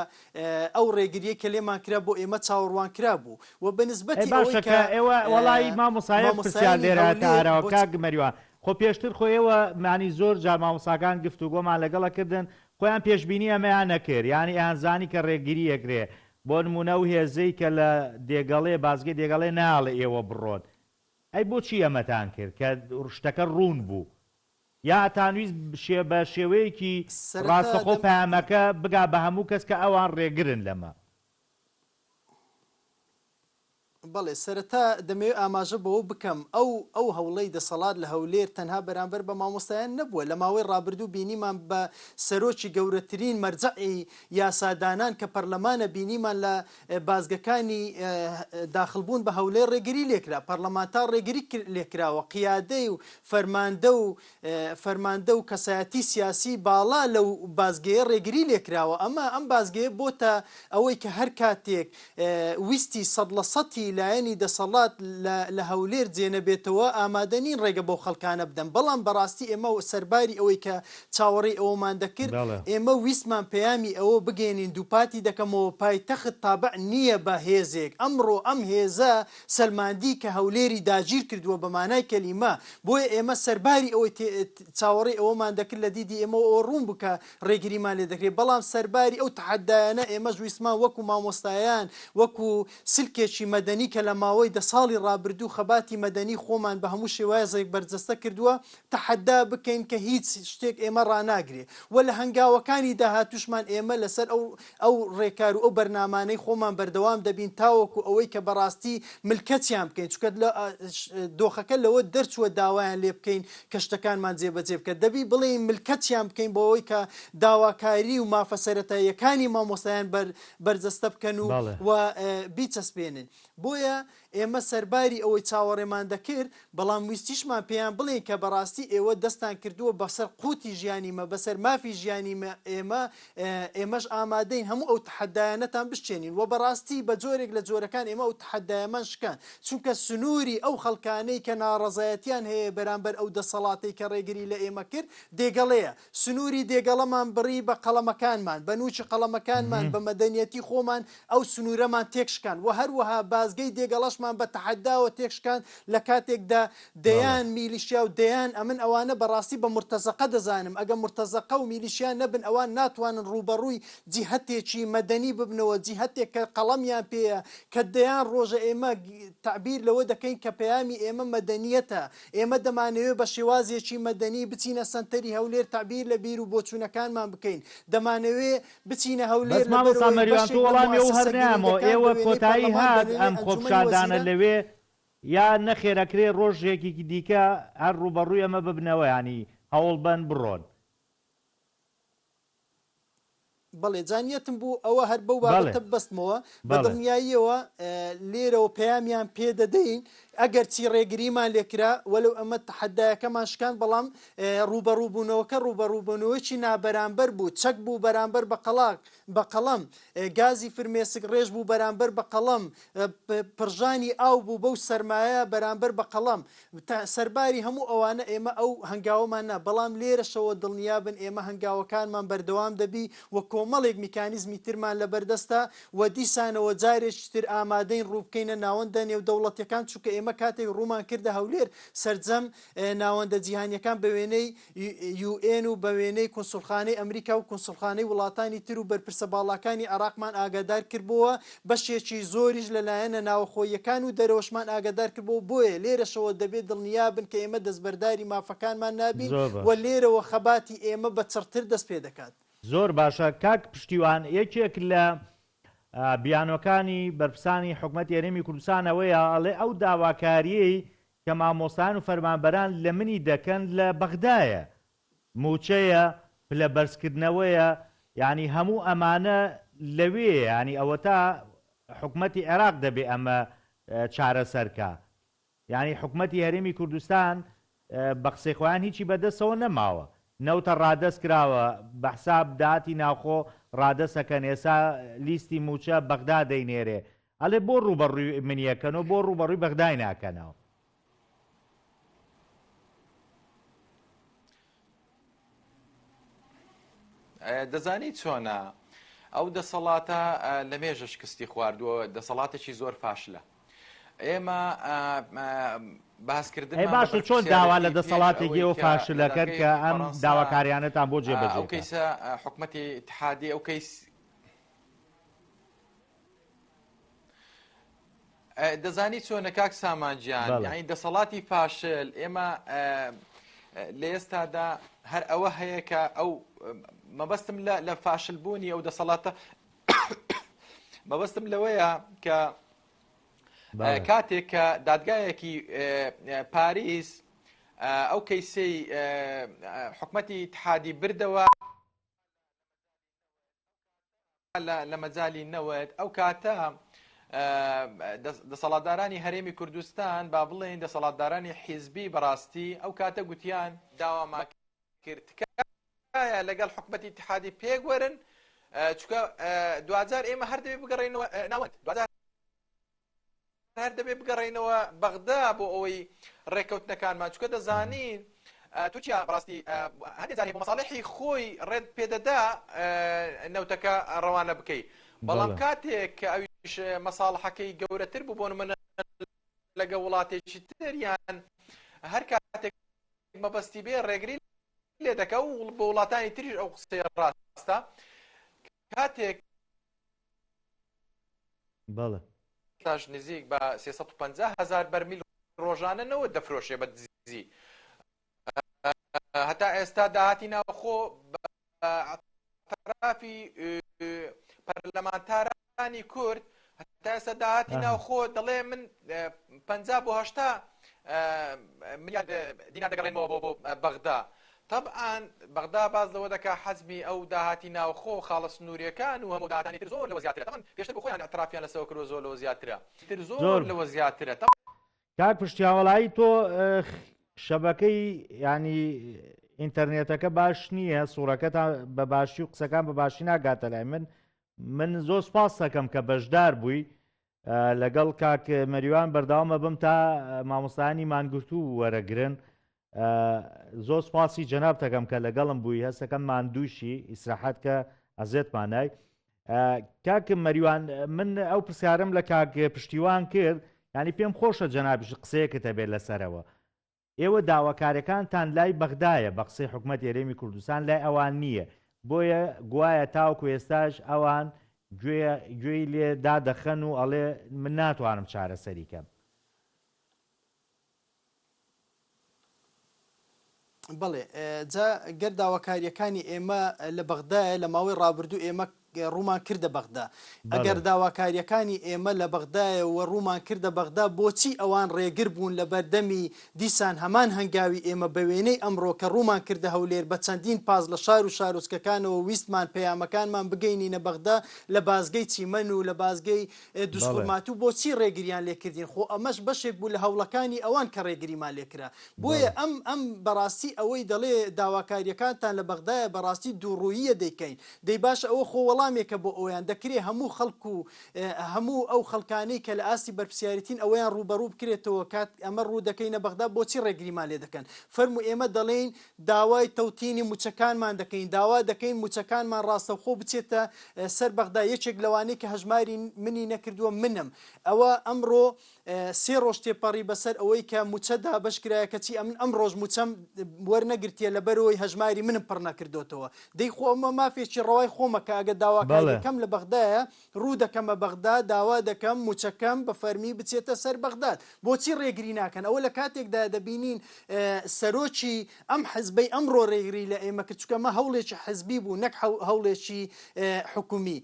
ئەو ڕێگرییەی کە لێمان کرا بۆ ئێمە چاوەڕوانکرا بوو و بە ئەی نسبەتی ئەوەی باشە کە کە ئێوە وەڵایی مامۆستا یەک پرسیار مامۆستایانی لێرە هاتە هەولێر ئاراوە بۆ کاک مەریوان خۆ پێشتر خۆ ئێوە مانی زۆر جار مامۆستاکان گفتوگۆمان لەگەڵ ئەکردن خۆیان پێشبینی ئەمەیان ئەکرد یانی ئەیانزانی کە ڕێگری ئەکرێ بۆ نموونە ئەو هێزەی کە لە دێگەڵێ بازگەی دێگەڵێ نایەڵێ ئێوە بڕۆن ئەی بۆچی ئەمەتان کرد کە شتەکە ڕوون بوو یا ئەتانویست بە شێوەیەکی سەرەتا ڕاستەخۆ دەم. پەیامەکە بگا بە هەموو کەس کە ئەوان ڕێگرن لەمە؟ بەڵێ، سەرەتا دەمەوێت ئاماژە بەوە بکەم ئەو ئەو هەوڵەی دەسەڵات لە هەولێر تەنها بەرامبەر بە مامۆستایان نەبووە، لە ماوەی ڕابردوو بینیمان بە سەرۆکی گەورەترین مەرجەعی یاسادانان کە پەرلەمانە بینیمان لە بازگەکانی داخڵبوون بە هەولێر ڕێگری لێکرا، پەرلەمانتار ڕێگری لێکراوە، قیادەی و فەرماندە و فەرماندە و کەسایەتی سیاسی باڵا لەو بازگەیە ڕێگری لێکراوە، ئەمە ئەم بازگەیە بۆتە ئەوەی کە هەر کاتێک ویستی سەد لە سەتی لایەنی دەسەڵات لە لە هەولێر جێ نەبێتەوە ئامادە نین ڕێگە بەو خەڵکانە بدەن، بەڵام بەڕاستی ئێمە سەرباری ئەوەی کە چاوەڕێی ئەوەمان دەکرد، ئێمە ویستمان پەیامی ئەوە بگەیەنین دووپاتی دەکەمەوە پایتەخت تابع نییە بە هێزێک، ئەمڕۆ ئەم هێزە سەلماندی کە هەولێری داگیر کردووە بە مانای کەلیمە، بۆیە ئێمە سەرباری ئەوەی چاوەڕێی ئەوەمان دەکرد لە دیدی ئێمەوە ئەوە ڕوون بوو کە ڕێگریمان لێ دەکرێت، بەڵام سەرباری ئەو تەحەدایانە ئێمەش ویستمان وەکو مامۆستایان وەکو سلکێکی مەدەنی کە لە ماوەی دە ساڵی ڕابردوو خەباتی مەدەنی خۆمان بە هەموو شێوازێک بەرجەستە کردووە تەحەدا بکەین کە هیچ شتێک ئێمە ڕاناگرێ و لە هەنگاوەکانی داهاتووشمان ئێمە لەسەر ئەو ئەو ڕێکار و ئەو بەرنامانەی خۆمان بەردەوام دەبین تاوەکو ئەوەی کە بەڕاستی ملکەچیان بکەین چونکە لە دۆخەکە لەوە دەرچووە داوایان لێ بکەین کە شتەکانمان جێبەجێ بکەن دەبی بڵێین ملکەچیان بکەین بۆ ئەوەی کە داواکاری و مافە سەرەتاییەکانی مامۆستایان بەر بەرجەستە بکەن و و بیچەسپێنن. بۆیە. بۆیە ئێمە سەرباری ئەوەی چاوەڕێمان دەکرد، بەڵام ویستیشمان پێیان بڵێین کە بەڕاستی ئێوە دەستتان کردووە بەسەر قوتی ژیانی مە، بەسەر مافی ژیانی مە، ئێمە، ئێمەش ئامادەین هەموو ئەو تەحەدایانەتان بشکێنین و بەڕاستی بە جۆرێک لە جۆرەکان ئێمە ئەو تەحەدایەمان شکاند، چونکە سنووری ئەو خەڵکانەی کە ناڕەزایەتیان هەیە بەرامبەر ئەو دەسەڵاتەی کە ڕێگری لە ئێمە کرد، دێگەڵەیە. سنووری دێگەڵەمان بڕی بە قەڵەمەکانمان، بە نووکی قەڵەمەکانمان، بە مەدەنیەتی خۆمان ئەو سنوورەمان تێکشکاند و هەروەها بازگەی دێگەڵەشمان بە تەحەداوە تێکشکاند لە کاتێکدا دەیان میلیشیا و دەیان ئەمن ئەوانە بەڕاستی بە مورتەزەقە دەزانم ئەگە مورتەزەقە و میلیشیا نەبن ئەوان ناتوانن ڕووبەڕووی جیهەتێکی مەدەنی ببنەوە جیهەتێک کە قەڵەمیان پێیە کە دەیان ڕۆژە ئێمە تەعبیر لەوە دەکەین کە پەیامی ئێمە مەدەنیەتە ئێمە دەمانەوێت بە شێوازێکی مەدەنی بچینە سەنتەری هەولێر تەعبیر لە بیر و بۆچوونەکانمان بکەین، دەمانەوێت بچینە بەس هەولێر مامۆستا لەبەرئەوەی مەریوان تۆ بەشێک لە وەڵامی ئەو هەر موئەسەسە نایەمەوە گرنگەکان ئێوە بە وێنەی کۆتایی پەرلەمان بە هات وێنەی ئەم ئەنجومەنی خۆپیشاندانە وەزیران لەوێ یا نەخێر ئەکرێ ڕۆژێکی دیکە هەر ڕووبەڕووی ئەمە ببنەوە یانی هەوڵبەن بڕۆن. بەڵێ جا نیەتم بوو ئەوە هەر بەو بەڵێ بابەتە ببەستمەوە، بە بەڵێ. دڵنیاییەوە لێرەوە پەیامیان پێ دەدەین، ئەگەر چی ڕێگریمان لێ کرا، وەلەو ئەمە تەحەدایەکەمان شکاند، بەڵام ڕووبەڕووبوونەوەکە ڕووبەڕووبوونەوەیەکی نابەرامبەر بوو، چەک بوو بەرامبەر بە قەڵاق بە قەڵەم، گازی فرمێسک ڕێژ بوو بەرامبەر بە قەڵەم، پڕژانی ئاو بوو بەو سەرمایە بەرامبەر بە قەڵەم، تا سەرباری هەموو ئەوانە ئێمە ئەو هەنگاوەمان نا، بەڵام لێرەشەوە دڵنیابن ئێمە هەنگاوەکانمان بەردەوام دەبی و کۆمەڵێک میکانیزمی ترمان لەبەردەستە و دیسانەوە جارێکی تر ئامادەین ڕووبکەینە ناوەندە نێودەوڵەتیەکان چونکە ئێمە کاتێک ڕوومان کردە هەولێر سەرجەم ناوەندە جیهانیەکان بە وێنەی یو ئێن و بە وێنەی کونسوڵخانەی ئەمریکا و کونسوڵخانەی وڵاتانی تر و بەرپرسە باڵاکانی عێراقمان ئاگادار کردبۆوە، بەشێکی زۆریش لە لایەنە ناوەخۆییەکان و دەرەوەشمان ئاگادار کردبۆوە، بۆیە لێرەشەوە دەبێ دڵنیا بن کە ئێمە دەستبەرداری مافەکانمان نابین زۆر و باشە. لێرەوە خەباتی ئێمە بە چڕتر دەست پێ دەکات. زۆر باشە کاک پشتیوان، یەکێک لە بیانۆکانی بەرپرسانی حکومەتی هەرێمی کوردستان ئەوەیە ئەڵێ ئەو داواکاریەی کە مامۆستایان و فەرمانبەران لە منی دەکەن لە بەغدایە، مووچەیە، پلە بەرزکردنەوەیە، یانی هەموو ئەمانە لەوێیە، یانی ئەوەتا حکومەتی عێراق دەبێ ئەمە چارەسەر کا. یانی حکومەتی هەرێمی کوردستان بە قسەی خۆیان هیچی بەدەستەوە نەماوە. نەوتە ڕادەست کراوە، بە حساب داهاتی ناوخۆ ڕادەست ئەکەن، ئێستا لیستی مووچە بەغدا دەینێرێ. ئەڵێ بۆ ڕووبەڕووی منی ئەکەنەوە، بۆ ڕووبەڕووی بەغدای ناکەنەوە؟ دەزانی چۆنە ئەو دەسەڵاتە لە مێژە شکستی خواردووە دەسەڵاتێکی زۆر فاشلە ئێمە باسکردن ئەی باشە چۆن داوا لە دەسەڵاتێکی ئەو فاشلەکەن کە ئەم داواکاریانەتان بۆ جێبەجێ ئەو کەیسە حکومەتی اتحادی ئەو کەیس دەزانی چۆنە کاک سامان گیان یانی دەسەڵاتی فاشل ئێمە لە ئێستادا هەر ئەوە هەیە کە ئەو مەبەستم لە فاشل بوونی ئەو دەسەڵاتە مەبەستم لەوەیە کە کاتێک کە دادگایەکی پاریس ئەو کەیسەی حکومەتی اتحادی بردەوە لە مەجالی نەوت ئەو کاتە دەسەڵاتدارانی هەرێمی کوردستان با بڵێین دەسەڵاتدارانی حیزبی بەڕاستی ئەو کاتە گوتیان داوامان کرد تکایە لەگەڵ حکومەتی اتحادی پێک وەرن چونکە دواجار ئێمە هەر دەبێ بگەڕێینەوە ناوەند دواجار هەر دەبێ بگەڕێینەوە بەغدا بۆ ئەوەی ڕێککەوتنەکانمان چونکە دەزانین تورکیا بەڕاستی هەندێک جار بۆ مەساڵحی خۆی ڕێت پێدەدا نەوتەکە ڕەوانە بکەی بەڵام کاتێک کە ئەویش مەساڵحەکەی گەورەتر بوو بۆ نمونە لەگە وڵاتێکی تر یان هەر کاتێک مەبەستی بێ ڕێگری لێ دەکا و بۆ وڵاتانی تریش ئەو قسەیە ڕاستە کاتێک بەڵێ. ئێستاش نزیک بە 350 هەزار بەرمیل ڕۆژانە نەوت دەفرۆشێ بە دزی. هەتا ئێستا داهاتی ناوخۆ بە ئەترافی پەرلەمانتارانی کورد هەتا ئێستا داهاتی ناوخۆ دەڵێ من 50 بۆ 80 ملیار دینار دەگەڕێنمەوە بۆ بەغدا. تەبعەن بەغدا باس لەوە دەکا حەجمی ئەو داهاتی ناوخۆ و خاڵە سنوورییەکان و هەموو داهاتانی تر زۆر لەوە زیاترە. تەبعەن پێشتر بۆ خۆیان ئیعترافیان لەسەرەوە کردووە زۆر لەوە زیاترە. تر زۆر زۆر لەوە زیاترە. کاک پشتیاوەڵایی تۆ شەبەکەی ینی ئینتەرنێتەکە باش نییە سوورەکەتان بە باشی و قسەکان بە باشی ناگاتە لای من من زۆر سپاس دەکەم کە بەشدار بووی لەگەڵ کاک مەریوان بەردەوامە بم تا مامۆستایانی مانگرتوو وەرەگرن زۆر سپاسی جەناب تەکەم کە لەگەڵم بووی هەستەکەم ماندووشی ئیسراحەت کە ئەزێتمانای کاک مەریوان من ئەو پرسیارم لە کاک پشتیوان کرد ینی پێم خۆشە جەنابش قسەیەکت هەبێت لەسەرەوە ئێوە داواکاریەکانتان لای بەغدایە بە قسەی حکومەتی هەرێمی کوردستان لای ئەوان نییە بۆیە گوایە تاوەکو ئێستاش ئەوان گوێ گوێی لێ دادەخەن و ئەڵێ من ناتوانم چارەسەری کەم. بەڵێ جا گەر داواکاریەکانی ئێمە لە بەغدایە لە ماوەی ڕابردوو ئێمە ڕوومان کردە بەغدا. ئەگەر داواکارییەکانی ئێمە لە بەغدایە و ڕوومان کردە بەغدا، بۆچی ئەوان ڕێگر بوون لە بەردەمی دیسان هەمان هەنگاوی ئێمە بە وێنەی ئەمڕۆ کە ڕوومان کردە هەولێر بە چەندین پاس لە شار و شارۆچکەکانەوە ویستمان پەیامەکانمان بگەینینە بەغدا لە بازگەی چیمەن و لە بازگەی دوزخورماتوو بۆچی ڕێگریان لێ کردین خۆ ئەمەش بەشێک بوو لە هەوڵەکانی ئەوان کە ڕێگریمان لێ کرا بۆیە ئەم ئەم بەڕاستی ئەوەی دەڵێ داواکارییەکانتان لە بەغدایە بەڕاستی دووڕووییە دەیکەین دەی باشە ئەوە خۆ وەڵامێکە بۆ ئەویان، دەکرێ هەموو خەڵک و هەموو ئەو خەڵکانەی کە لە ئاستی بەرپرسیارێتین ئەوەیان ڕووبەڕوو بکرێتەوە کات ئەمە ڕوو دەکەینە بەغدا بۆچی ڕێگریمان لێ دەکەن؟ فەرموو ئێمە دەڵێین داوای تەوتینی مووچەکانمان دەکەین، داوا دەکەین مووچەکانمان ڕاستەوخۆ بچێتە سەر بەغدا، یەکێک لەوانەی کە هەژماری منی نەکردووە منم، ئەوە ئەمڕۆ سێ ڕۆژ تێپەڕی بەسەر ئەوەی کە مووچە دابەش کرایە کەچی ئەمن ئەمڕۆش مووچەم وەرنەگرتیە لەبەرئەوەی هەژماری منم پڕ نەکردۆتەوە دەی خۆ ئەمە مافێکی ڕەوای خۆمە کە ئەگەر داواکاریەکەم لە بەغدایە ڕوو دەکەمە بەغدا داوا دەکەم مووچەکەم بە فەرمی بچێتە سەر بەغداد بۆچی ڕێگری ناکەن ئەوە لە کاتێکدایە دەبینین سەرۆکی ئەم حزبەی ئەمڕۆ ڕێگری لە ئێمە کرد چونکە ئەمە هەوڵێکی حزبی بوو نەک هەوڵێکی حکومی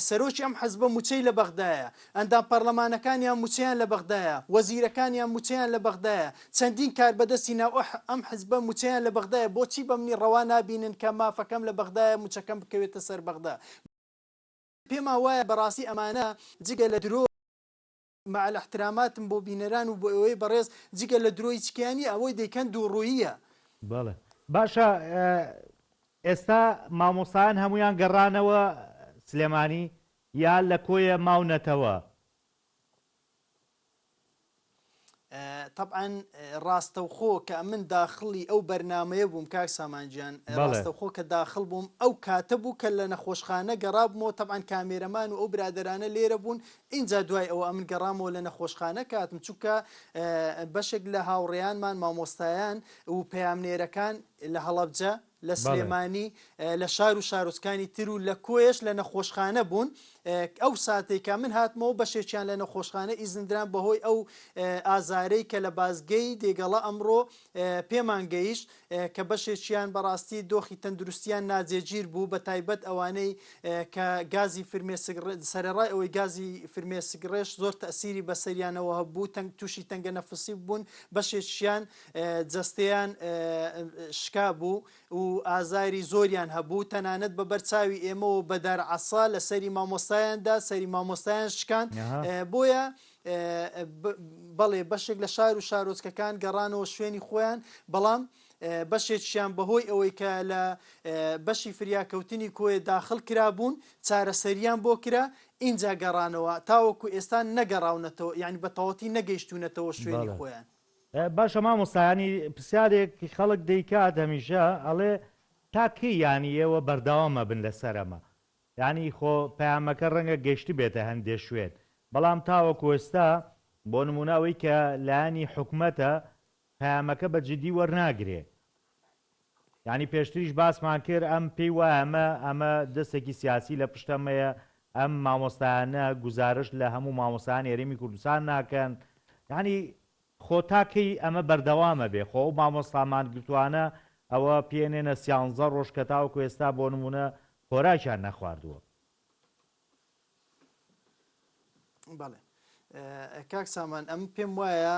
سەرۆکی ئەم حزبە مووچەی لە بەغدایە، ئەندام پەڕلەمانەکانیان مووچەیان لە بەغدایە، وەزیرەکانیان مووچەیان لە بەغدایە، چەندین کاربەدەستی ناو ئەم حزبە مووچەیان لە بەغدایە، بۆچی بە منی ڕەوا نابینن کە مافەکەم لە بەغدایە مووچەکەم بکەوێتە سەر بەغدا؟ پێمان وایە بەڕاستی ئەمانە جگە لە درۆ، مع الاحتراماتم بۆ بینەران و بۆ ئێوەی بەڕێز، جگە لە درۆ هیچ کیان نییە، ئەوەی دەیکەن دووڕووییە. بەڵێ باشە ئێستا مامۆستایان هەموویان گەڕانەوە سلێمانی یا لە کۆیە ماونەتەوە؟ تەبعەن ڕاستەوخۆ کە ئەمن داخڵی ئەو بەرنامەیە بووم کاک سامان گیان ڕاستەوخۆ کە داخڵ بووم ئەو کاتە بوو کە لە نەخۆشخانە گەڕابمەوە تەبعەن کامێرەمان و ئەو برادەرانە لێرە بوون ئینجا دوای ئەوە ئەمن گەڕامەوە لە نەخۆشخانە کە هاتم چونکە بەشێک لە هاوڕێیانمان مامۆستایان و پەیامنێرەکان لە هەڵەبجە لە سلێمانی لە شار و شارۆچکانی تر و لە کۆیەش لە نەخۆشخانە بوون ئەو ساتەی کە من هاتمەوە بەشێکیان لە نەخۆشخانە ئیزندران بەهۆی ئەو ئازارەی کە لە بازگەی دێگەڵە ئەمڕۆ پێمان گەیشت کە بەشێکیان بەڕاستی دۆخی تەندروستیان ناجێگیر بوو بە تایبەت ئەوانەی کە گازی فرمێسک سەرەڕای ئەوەی گازی فرمێسک ڕێژ زۆر تەسیری بەسەریانەوە هەبوو تەنگ تووشی تەنگە نەفسی بوون بەشێکیان جەستەیان شکا بوو و ئازاری زۆریان هەبوو تەنانەت بە بەر چاوی ئێمەوە بە دار عەسا لە سەری مامۆستایان دا سەری مامۆستایان شکاند بۆیە بەڵێ بەشێک لە شار و شارۆچکەکان گەڕانەوە شوێنی خۆیان بەڵام بەشێکیان بەهۆی ئەوەی کە لە بەشی فریاکەوتنی کۆیە داخل کرابوون چارەسەریان بۆ کرا ئینجا گەڕانەوە تاوەکو ئێستا نەگەڕاونەتەوە یعنی بە تەواوەتی نەگەیشتوونەتەوە شوێنی خۆیان. باشە مامۆستا یانی پرسیارێک خەڵک دەیکات هەمیشە ئەڵێ تا کەی یانی ئێوە بەردەوام ئەبن لەسەر ئەمە یانی خۆ پەیامەکە ڕەنگە گەیشتبێتە هەندێ شوێن بەڵام تاوەکو ئێستا بۆ نمونە ئەوەی کە لایەنی حکومەتە پەیامەکە بە جدی وەرناگرێ یانی پێشتریش باسمان کرد ئەم پێی وایە ئەمە ئەمە دەستێکی سیاسی لە پشت ئەمەیە ئەم مامۆستایانە گوزارشت لە هەموو مامۆستایانی هەرێمی کوردستان ناکەن یانی خۆ تا کەی ئەمە بەردەوام ئەبێ خۆ ئەو مامۆستا مانگرتوانە ئەوە پێنێنە سیانزە ڕۆژ کە تاوەکو ئێستا بۆ نمونە خۆراکیان نەخواردووە. بەڵێ کاک سامان ئەم پێم وایە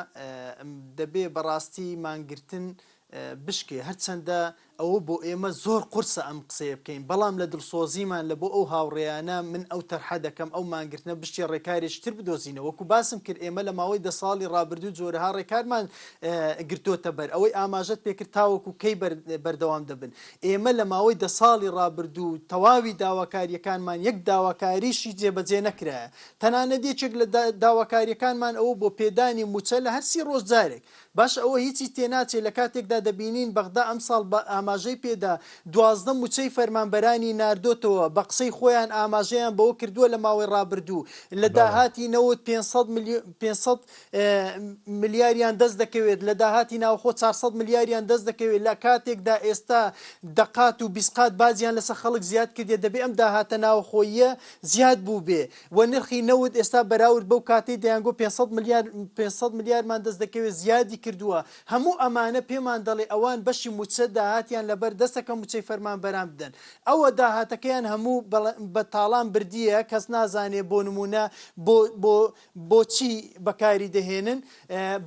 دەبێ بەڕاستی مانگرتن بشکێ هەرچەندە ئەوە بۆ ئێمە زۆر قورسە ئەم قسەیە بکەین، بەڵام لە دڵسۆزیمان لە بۆ ئەو هاوڕێیانە من ئەو تەرحە دەکەم ئەو مانگرتنە بشێ ڕێکارێکی تر بدۆزینەوە. وەکو باسم کرد ئێمە لە ماوەی دە ساڵی ڕابردوو جۆرەها ڕێکارمان گرتۆتە بەر. ئەوەی ئاماژەت پێکرد تاوەکو کەی بەردەوام دەبن؟ ئێمە لە ماوەی دە ساڵی ڕابردوو تەواوی داواکارییەکانمان یەک داواکاریشی جێبەجێ نەکرایە. تەنانەت یەکێک لە داواکارییەکانمان ئەوە بۆ پێدانی مووچە لە هەر سی ڕۆژ جارێک. باشە ئەوە هیچی تێناچێ لە کاتێکدا دەبینین بەغدا ئەمساڵ بە ئاماژەی پێدا 12 مووچەی فەرمانبەرانی ناردۆتەوە بە قسەی خۆیان ئاماژەیان بەوە کردووە لە ماوەی ڕابردوو لە داهاتی نەوت 500 ملیۆن 500 ملیاریان دەست دەکەوێت لە داهاتی ناوخۆ 400 ملیاریان دەست دەکەوێت لە کاتێکدا ئێستا دەقات و 20 قات باجیان لەسەر خەڵک زیاد کردیە دەبێ ئەم داهاتە ناوخۆییە زیاد بووبێ و نرخی نەوت ئێستا بەراورد بەو کاتەی دەیانگۆ 500 ملیار 500 ملیارمان دەست دەکەوێت زیادی کردووە هەموو ئەمانە پێمان دەڵێ ئەوان بەشی موچە داهاتیان لەبەر دەستە کە موچەی فەرمانبەران بدەن ئەوە داهاتەکەیان هەموو بە تاڵان بردیە کەس نازانێ بۆ نمونە بۆ بۆ بۆچی بەکاری دەهێنن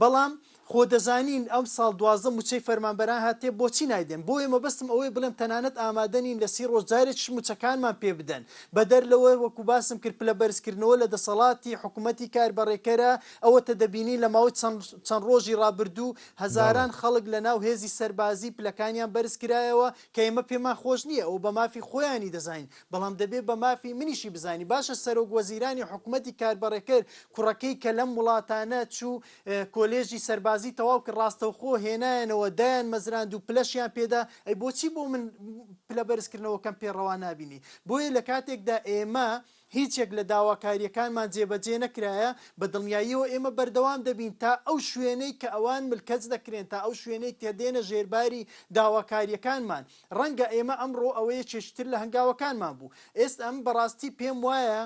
بەڵام خۆ دەزانین ئەمساڵ 12 موچەی فەرمانبەران هاتێ بۆچی نایدەن بۆیە مەبەستم ئەوەیە بڵێم تەنانەت ئامادە نین لە سی ڕۆژ جارێکیش موچەکانمان پێ بدەن بەدەر لەوە وەکو باسم کرد پلە بەرزکردنەوە لە دەسەڵاتی حکومەتی کاربەڕێکەرە ئەوەتە دەبینین لە ماوەی چەند چەند ڕۆژی ڕابردوو هەزاران خەڵک لە ناو هێزی سەربازی پلەکانیان بەرز کرایەوە کە ئێمە پێمان خۆش نییە ئەوە بە مافی خۆیانی دەزانین بەڵام دەبێ بە مافی منیشی بزانی باشە سەرۆک وەزیرانی حکومەتی کاربەڕێکەر کوڕەکەی کە لەم وڵاتانە چوو کۆلێژی سەربازی تەواو کرد ڕاستەوخۆ هێنایانەوە دایان مەزراند و پلەشیان پێدا ئەی بۆچی بۆ من پلە بەرزکردنەوەکەم پێ ڕەوا نابینی بۆیە لە کاتێکدا ئێمە هیچ یەک لە داواکارییەکانمان جێبەجێ نەکرایە، بە دڵنیاییەوە ئێمە بەردەوام دەبین تا ئەو شوێنەی کە ئەوان ملکەچ دەکرێن، تا ئەو شوێنەی کە دێنە ژێرباری داواکارییەکانمان. ڕەنگە ئێمە ئەمڕۆ ئەوە یەکێکی تر لە هەنگاوەکانمان بوو. ئێستا ئەم بەڕاستی پێم وایە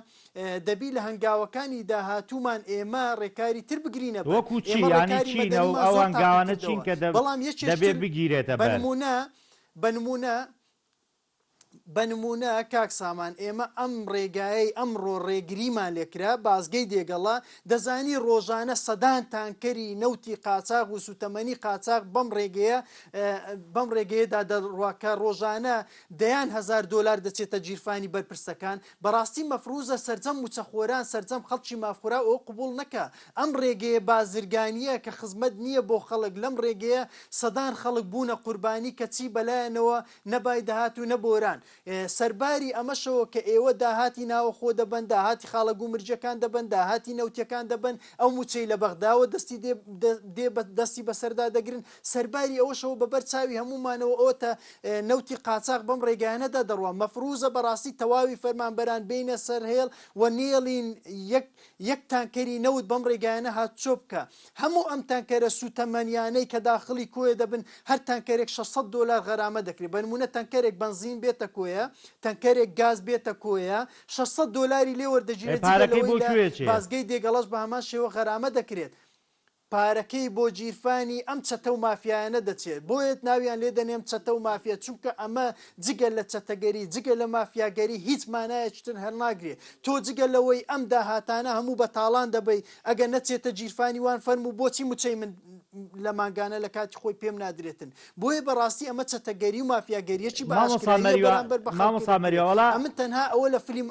دەبی لە هەنگاوەکانی داهاتوومان ئێمە ڕێکاری تر بگرینە بەر. وەکو چی؟ ئێمە یانی ڕێکاری چین ئەو مەدەنیمان ئەو زۆر هەنگاوانە چین تاقیکردەوە، کە دە بەڵام یەکێکی دەبێ تر بگیرێتە بە بەر؟ نموونە بە نموونە بە نموونە کاک سامان ئێمە ئەم ڕێگایەی ئەمڕۆ ڕێگریمان لێکرا، بازگەی دێگەڵە، دەزانی ڕۆژانە سەدان تانکەری نەوتی قاچاغ و سوتەمەنی قاچاغ بەم ڕێگەیە بەم ڕێگەیەدا دەڕوا کە ڕۆژانە دەیان هەزار دۆلار دەچێتە گیرفانی بەرپرسەکان، بەڕاستی مەفروزە سەرجەم موچەخۆران سەرجەم خەڵکی مافخوراو ئەوە قبوڵ نەکا ئەم ڕێگەیە بازرگانیە کە خزمەت نیە بۆ خەڵک لەم ڕێگەیە سەدان خەڵک بوونە قوربانی کەچی بەلایانەوە نە بای دەهات و نە بۆران. سەرباری ئەمەشەوە کە ئێوە داهاتی ناوەخۆ دەبەن، داهاتی خاڵە گومرگیەکان دەبەن، داهاتی نەوتیەکان دەبەن، ئەو موچەی لە بەغداوە دەستی دێ دێ بە دەستی بەسەردا دەگرن، سەرباری ئەوەشەوە بە بەر چاوی هەموومانەوە ئەوەتە نەوتی قاچاخ بەم ڕێگایانەدا دەڕوا. مەفروزە بەڕاستی تەواوی فەرمانبەران بێینە سەر هێڵ و نێڵین یەک یەک تانکەری نەوت بەم ڕێگایانە هاتوچۆ بکا. هەموو ئەم تانکەرە سوتەمەنیانەی کە داخڵی کۆیە دەبن هەر تانکەرێک 600 دۆلار غەرامە دەکرێت بە نمونە تانکەرێک بەنزین بێتە کۆیە تانکەرێک گاز بێتە کۆیە 600 دۆلاری لێ ئەی وەردەگیرێت جگە پارەکەی لەوەی بۆ لە کوێ چێ؟ بازگەی دێگەڵەش بە هەمان شێوە غەرامە دەکرێت. پارەکەی بۆ گیرفانی ئەم چەتە و مافیایانە دەچێت بۆیە ناویان لێ دەنێم چەتە و مافیا چونکە ئەمە جگە لە چەتەگەری جگە لە مافیاگەری هیچ مانایەکی تر هەڵناگرێ تۆ جگە لەوەی ئەم داهاتانە هەموو بە تاڵان دەبەی ئەگەر نەچێتە گیرفانی وان فەرموو بۆچی موچەی من لە مانگانە لە کاتی خۆی پێم نادرێتن بۆیە بەڕاستی ئەمە چەتەگەری و مافیاگەریەکی بە مامۆستا ئاشکراییە مەریوان بەرامبەر بە خەڵکی مامۆستا دەکرێت مەریوان وەڵا ئەمن تەنها ئەوە لە فلیم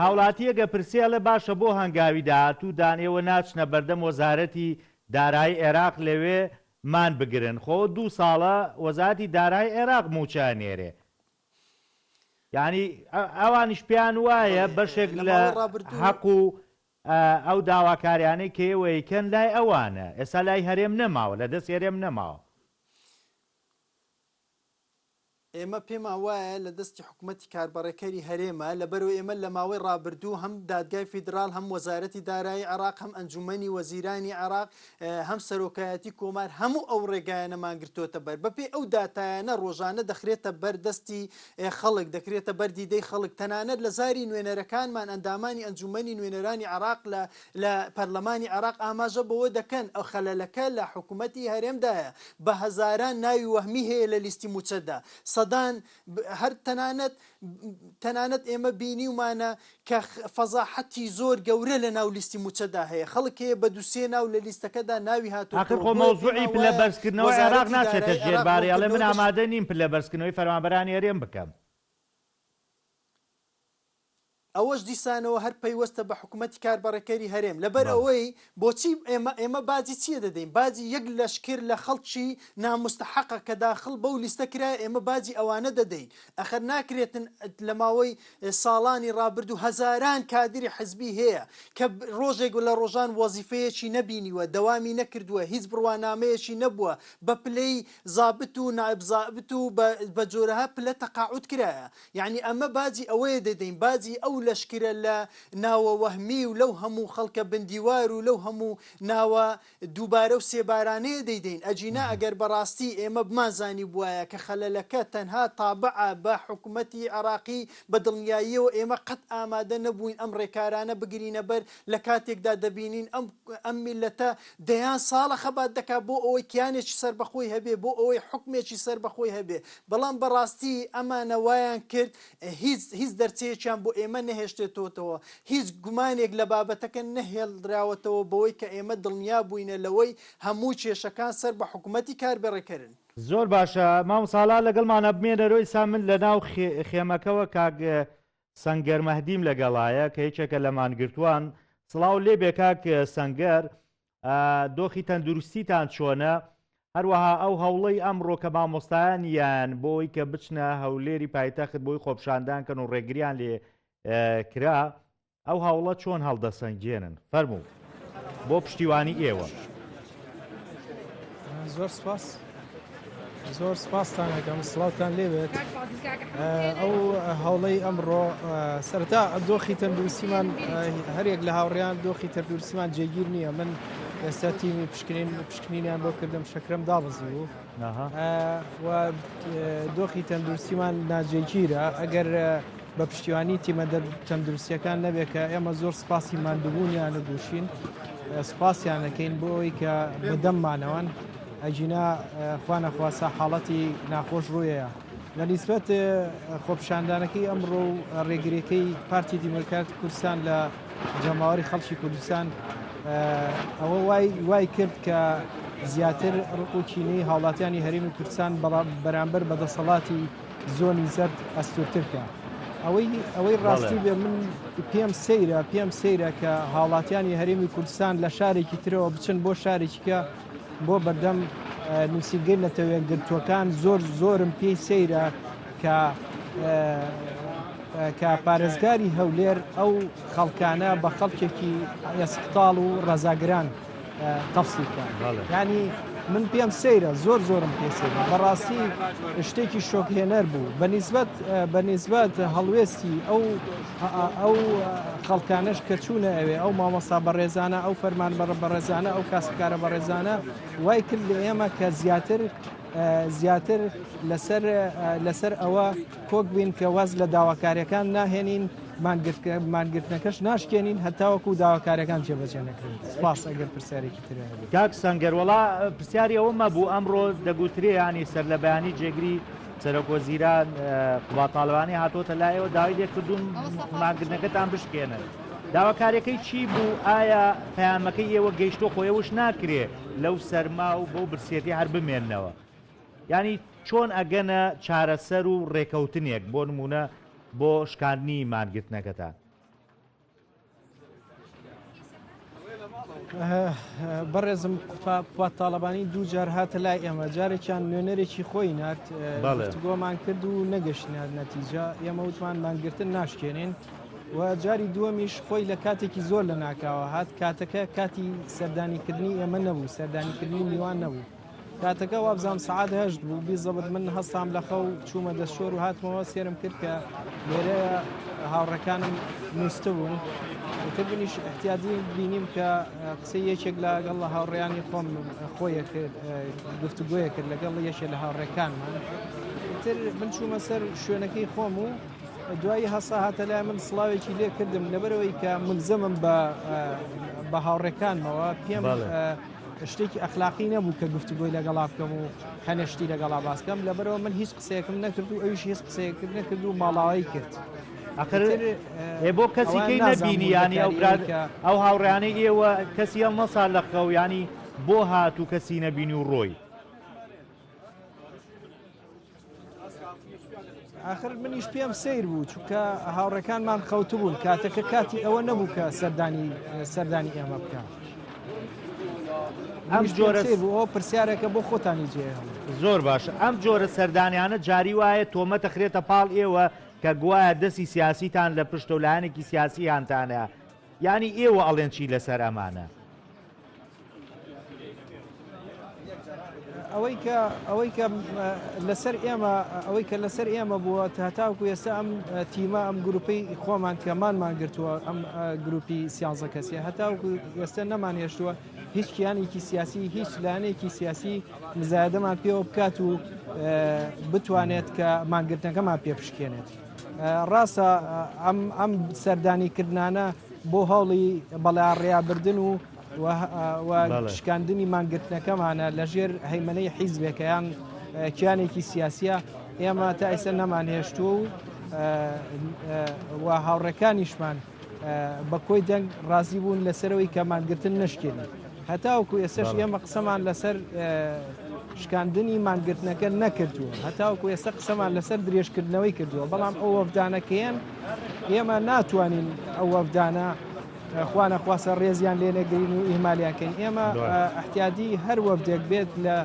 هاوڵاتیەک ئەپرسێ ئەڵێ باشە بۆ هەنگاوی داهاتوو دان ئێوە ناچنە بەردەم وەزارەتی دارایی عێراق لەوێ مان بگرن خۆ دوو ساڵە وەزارەتی دارایی عێراق مووچە ئەنێرێ یانی ئەوانیش پێیان وایە بەڵێ بەشێک لە لە ماوەی ڕابردوو. حەق و ئەو داواکاریانەی کە ئێوە ئەیکەن لای ئەوانە ئێستا لای هەرێم نەماوە لە دەست هەرێم نەماوە. ئێمە پێمان وایە لە دەستی حکومەتی کاربەڕێکەری هەرێمە، لەبەرئەوەی ئێمە لە ماوەی ڕابردوو هەم دادگای فیدراڵ، هەم وەزارەتی دارایی عێراق، هەم ئەنجومەنی وەزیرانی عێراق، هەم سەرۆکایەتی کۆمار هەموو ئەو ڕێگایانەمان گرتۆتە بەر. بەپێی ئەو داتایانە ڕۆژانە دەخرێتە بەر دەستی خەڵک، دەکرێتە بەر دیدەی خەڵک، تەنانەت لە زاری نوێنەرەکانمان ئەندامانی ئەنجومەنی نوێنەرانی عێراق لە لە پەرلەمانی عێراق ئاماژە بەوە دەکەن، ئەو خەلەلەکە لە حکومەتی هەرێمدایە، بە هەزاران ناوی وەهمی هەیە لە لیستی مووچەدا، سەدان. سەدان هەر تەنانەت تەنانەت ئێمە بینیومانە کە فەزاحەتی زۆر گەورە لە ناو لیستی مووچەدا هەیە، خەڵک هەیە بە دوو سێ ناو لە لیستەکەدا ناوی ئاخر هاتۆتەوە، خۆ بۆیە مەوزوعی پێمان پلە وایە بەرزکردنەوەی عێراق وەزارەتی ناچێتە دارایی ژێر عێراق باری ئەڵێ من ڕوونکردنەوە دەش ئامادە نیم پلە بەرزکردنەوەی فەرمانبەرانی هەرێم بکەم. ئەوەش دیسانەوە هەر پەیوەستە بە حکومەتی کاربەڕێکەری هەرێم، لەبەر بەڵێ. ئەوەی بۆچی ئێمە ئێمە باجی چییە دەدەین؟ باجی یەک لەشکر لە خەڵکی ناموستەحەقە کە داخڵ بەو لیستە کرایە ئێمە باجی ئەوانە دەدەین، ئەخەر ناکرێتن لە ماوەی ساڵانی ڕابردوو هەزاران کادری حزبی هەیە کە ڕۆژێک لە ڕۆژان وەزیفەیەکی نەبینیوە، دەوامی نەکردووە، هیچ بڕوانامەیەکی نەبووە، بە پلەی زابت و نائب زابت و بە جۆرەها پلە تەقاعود کرایە. یەعنی ئەمە باجی ئەوەیە دەدەین، باجی ئەو لەشکرە لە ناوە وەهمی و لەو هەموو خەڵکە بندیوار و لەو هەموو ناوە دووبارە و سێبارانەیە دەیدەین، ئەگینا ئەگەر بەڕاستی ئێمە بمانزانیبوایە کە خەلەلەکە تەنها تابعە بە حکومەتی عێراقی بە دڵنیاییەوە ئێمە قەت ئامادە نەبووین ئەم ڕێکارانە بگرینە بەر لە کاتێکدا دەبینین ئەم ئەم میللەتە دەیان ساڵە خەبات دەکات بۆ ئەوەی کیانێکی سەربەخۆی هەبێ بۆ ئەوەی حوکمێکی سەربەخۆی هەبێ بەڵام بەڕاستی ئەمانە وایان کرد هیچ هیچ دەرچەیەکیان بۆ ئێمە نەهێشتێتۆتەوە، هیچ گومانێک لە بابەتەکە نەهێڵدراوەتەوە بەوەی کە ئێمە دڵنیا بووینە لەوەی هەموو کێشەکان سەر بە حکومەتی کاربەڕێکەرن. زۆر باشە مامۆستا ئالا لەگەڵمانا بمێنەرۆ ئیستا من لەناو خێمەکەوە کاک سەنگەر مەهدیم لەگەڵایە کە یەکێکە لە مانگرتووان سڵاو لێبێ کاک سەنگەر دۆخی تەندروستیتان چۆنە؟ هەروەها ئەو هەوڵەی ئەمڕۆ کە مامۆستایان یان بۆی کە بچنە هەولێری پایتەخت بۆی خۆپشاندان کەن و ڕێگریان لێ کرا ئەو هەوڵە چۆن هەڵدەسەنگێنن؟ فەرموو بۆ پشتیوانی ئێوە. زۆر سپاس. زۆر سپاستان ئەکەم سڵاوتان لێبێت ئەو هەوڵەی ئەمڕۆ سەرتا دۆخی تەندروستیمان هەرێک لە هاوڕیان دۆخی تەندروستیمان جێگیر نییە من ئێستا تیمی پشکنین پشکنینیان بۆ کردم شەکرم دابەزی بوو و دۆخی تەندروستیمان ناجێگیرە ئەگەر بە پشتیوانی تیمە تەندروستیەکان نەبێت کە ئێمە زۆر سپاسی ماندووبوونیان و گوشین سپاسیانەکەین بۆ ئەوەی کە بەدەممانەوەن ئەگینا خوانەخواستە حاڵەتی ناخۆش ڕوویەیە. بە نیسبەت خۆپیشاندانەکەی ئەمڕۆ و ڕێگریەکەی پارتی دیموکراتی کوردستان لە جەماوەری خەڵکی کوردستان ئەوە وای وای کرد کە زیاتر ڕق و کینەی هاوڵاتیانی هەرێمی کوردستان بەرامبەر بە دەسەڵاتی زۆنی زەرد ئەستورتر کە ئەوەی ئەوەی ڕاستی بێ من پێم سەیرە پێم سەیرە کە هاوڵاتیانی هەرێمی کوردستان لە شارێکی ترەوە بچن بۆ شارێکی کە بۆ بەردەم نووسینگەی نەتەوەیەکگرتووەکان زۆر زۆرم پێی سەیرە کە کە پارێزگاری هەولێر ئەو خەڵکانە بە خەڵکێکی ئێسقتاڵ و ڕەزاگران تەفسیر بکات ینی من پێم سەیرە زۆر زۆرم پێ سەیرە بەڕاستی شتێکی شۆکهێنەر بوو بە نیسبەت بە نیسبەت هەڵوێستی ئەو ئەو خەڵکانەش کە چوونە ئەوێ ئەو مامۆستا بەڕێزانە ئەو فەرمانبەرە بەڕێزانە ئەو کاسبکارە بەڕێزانە وای کرد لە ئێمە کە زیاتر زیاتر لەسەر لەسەر ئەوە کۆک بین کە واز لە داواکاریەکان ناهێنین مانگرتنەکەش ناشکێنین هەتاوەکو داواکاریەکان جێبەجێ نەکرێن سپاس ئەگەر پرسیارێکی تر هەبێت. کاک سەنگەر وەڵا پرسیاری ئەوەم مەبوو ئەمڕۆ دەگوترێ یانی سەرلەبەیانی جێگری سەرۆک وەزیران قوباد تاڵەبانی هاتۆتە لای ئێوە داوای لێکردوون مانگرتنەکەتان بشکێنن داواکاریەکەی چی بوو ئایا پەیامەکەی ئێوە گەیشتۆ خۆ ئێوەش ناکرێ لەو سەرما و بەو برسێتی هەر بمێننەوە یانی چۆن ئەگەنە چارەسەر و ڕێکەوتنێک بۆ نمونە بۆ شکاندنی مانگرتنەکەتان؟ بەڕێزم قوباد تاڵەبانی دوو جار هاتە لای ئێمە جارێکیان نوێنەرێکی خۆی نارد گفتوگۆمان کرد و نەگەشتینە نەتیجە ئێمە وتمان مانگرتن ناشکێنین و جاری دووەمیش خۆی لە کاتێکی زۆر لە ناکاوە هات کاتەکە کاتی سەردانیکردنی ئێمە نەبوو سەردانیکردنی میوان نەبوو کاتەکە وابزانم سەعات هەشت بوو بیزەبت من هەستام لە خەو چوومە دەستشۆر و هاتمەوە سێرم کرد کە لێرە هاوڕەکانم نووسبوون تر منیش احتیادی بینیم کە قسەی یەکێک لەگەڵ لە هاوڕێیانی خۆم خۆیە کرد گفتوگۆیە کرد لەگەڵ یەکێ لە هاوڕێکانمان تر من چوومە سەر شوێنەکەی خۆم و دوایی هەسا هاتە لای من سڵاوێکی لێ کردم لەبەرەوەی کە ملزەمم بە بە هاوڕێکانمەوە پێم. شتێکی ئەخلاقی نەبوو کە گفتوگۆی لەگەڵا بکەم و هەنێ شتی لەگەڵا باس بکەم، لەبەرئەوە من هیچ قسەیەکم نەکرد و ئەویش هیچ قسەیەکرد نەکرد و ماڵاوایی کرد. ئەخر ئێ بۆ کەسی کەی نەبینی یانی ئەو براد ئەو هاوڕێیانەی ئێوە کەسی هەڵنەسا لە خەو یانی بۆ هات و کەسی نەبینی و ڕۆی؟ ئاخر منیش پێم سەیر بوو چونکە هاوڕێکانمان خەوتبوون کاتەکە کاتی ئەوە نەبوو کە سەردانی سەردانی ئێمە بکە ئەم جۆرە بوو ئەو پرسیارێکە بۆ خۆتانی جێ زۆر باش ئەم جۆرە سەردانیانە جاری وایە تۆمەتە خرێتە پاڵ ئێوە کە گوایە دەستی سیاسیتان لە پشتە و لایەنێکی سیاسی هانتانە یانی ئێوە ئەڵێن چی لەسەر ئەمانە؟ ئەوەی کە ئەوەی کە لەسەر ئێمە ئەوەی کە لەسەر ئێمە بووە هەتاوکو ئێستا ئەم تیمە ئەم گروپەی خۆمان کە مانمان گرتووە ئەم گروپی سیانزە کەسیە هەتاوکو ئێستا نەمان هێشتووە هیچ کیانێکی سیاسی هیچ لایەنێکی سیاسی مزایدەمان پێوە بکات و بتوانێت کە مانگرتنەکەمان پێ بشکێنێت. ڕاستە ئەم ئەم سەردانی کردنانە بۆ هەوڵی بەڵاڕێیابردن و و شکاندنی مانگرتنەکەمانە لەژێر هەیمنەی حیزبێکە یان کیانێکی سیاسیە ئێمە تا ئێستا نەمانهێشتووە و و هاوڕێکانیشمان بە کۆی دەنگ ڕازی بوون لەسەرەوەی کە مانگرتن نشکێنین هەتاوەکو ئێستش ئێمە قسەمان لەسەر شکاندنی مانگرتنەکە نەکردووە هەتاوەکو ئێستا قسەمان لەسەر درێژکردنەوەی کردووە بەڵام ئەو وەفدانەکەیان ئێمە ناتوانین ئەو وەفدانە خوانەخواستە ڕێزیان لێ نەگرین و ئیهمالیان کەین ئێمە احتیادی هەر وەفدێک بێت لە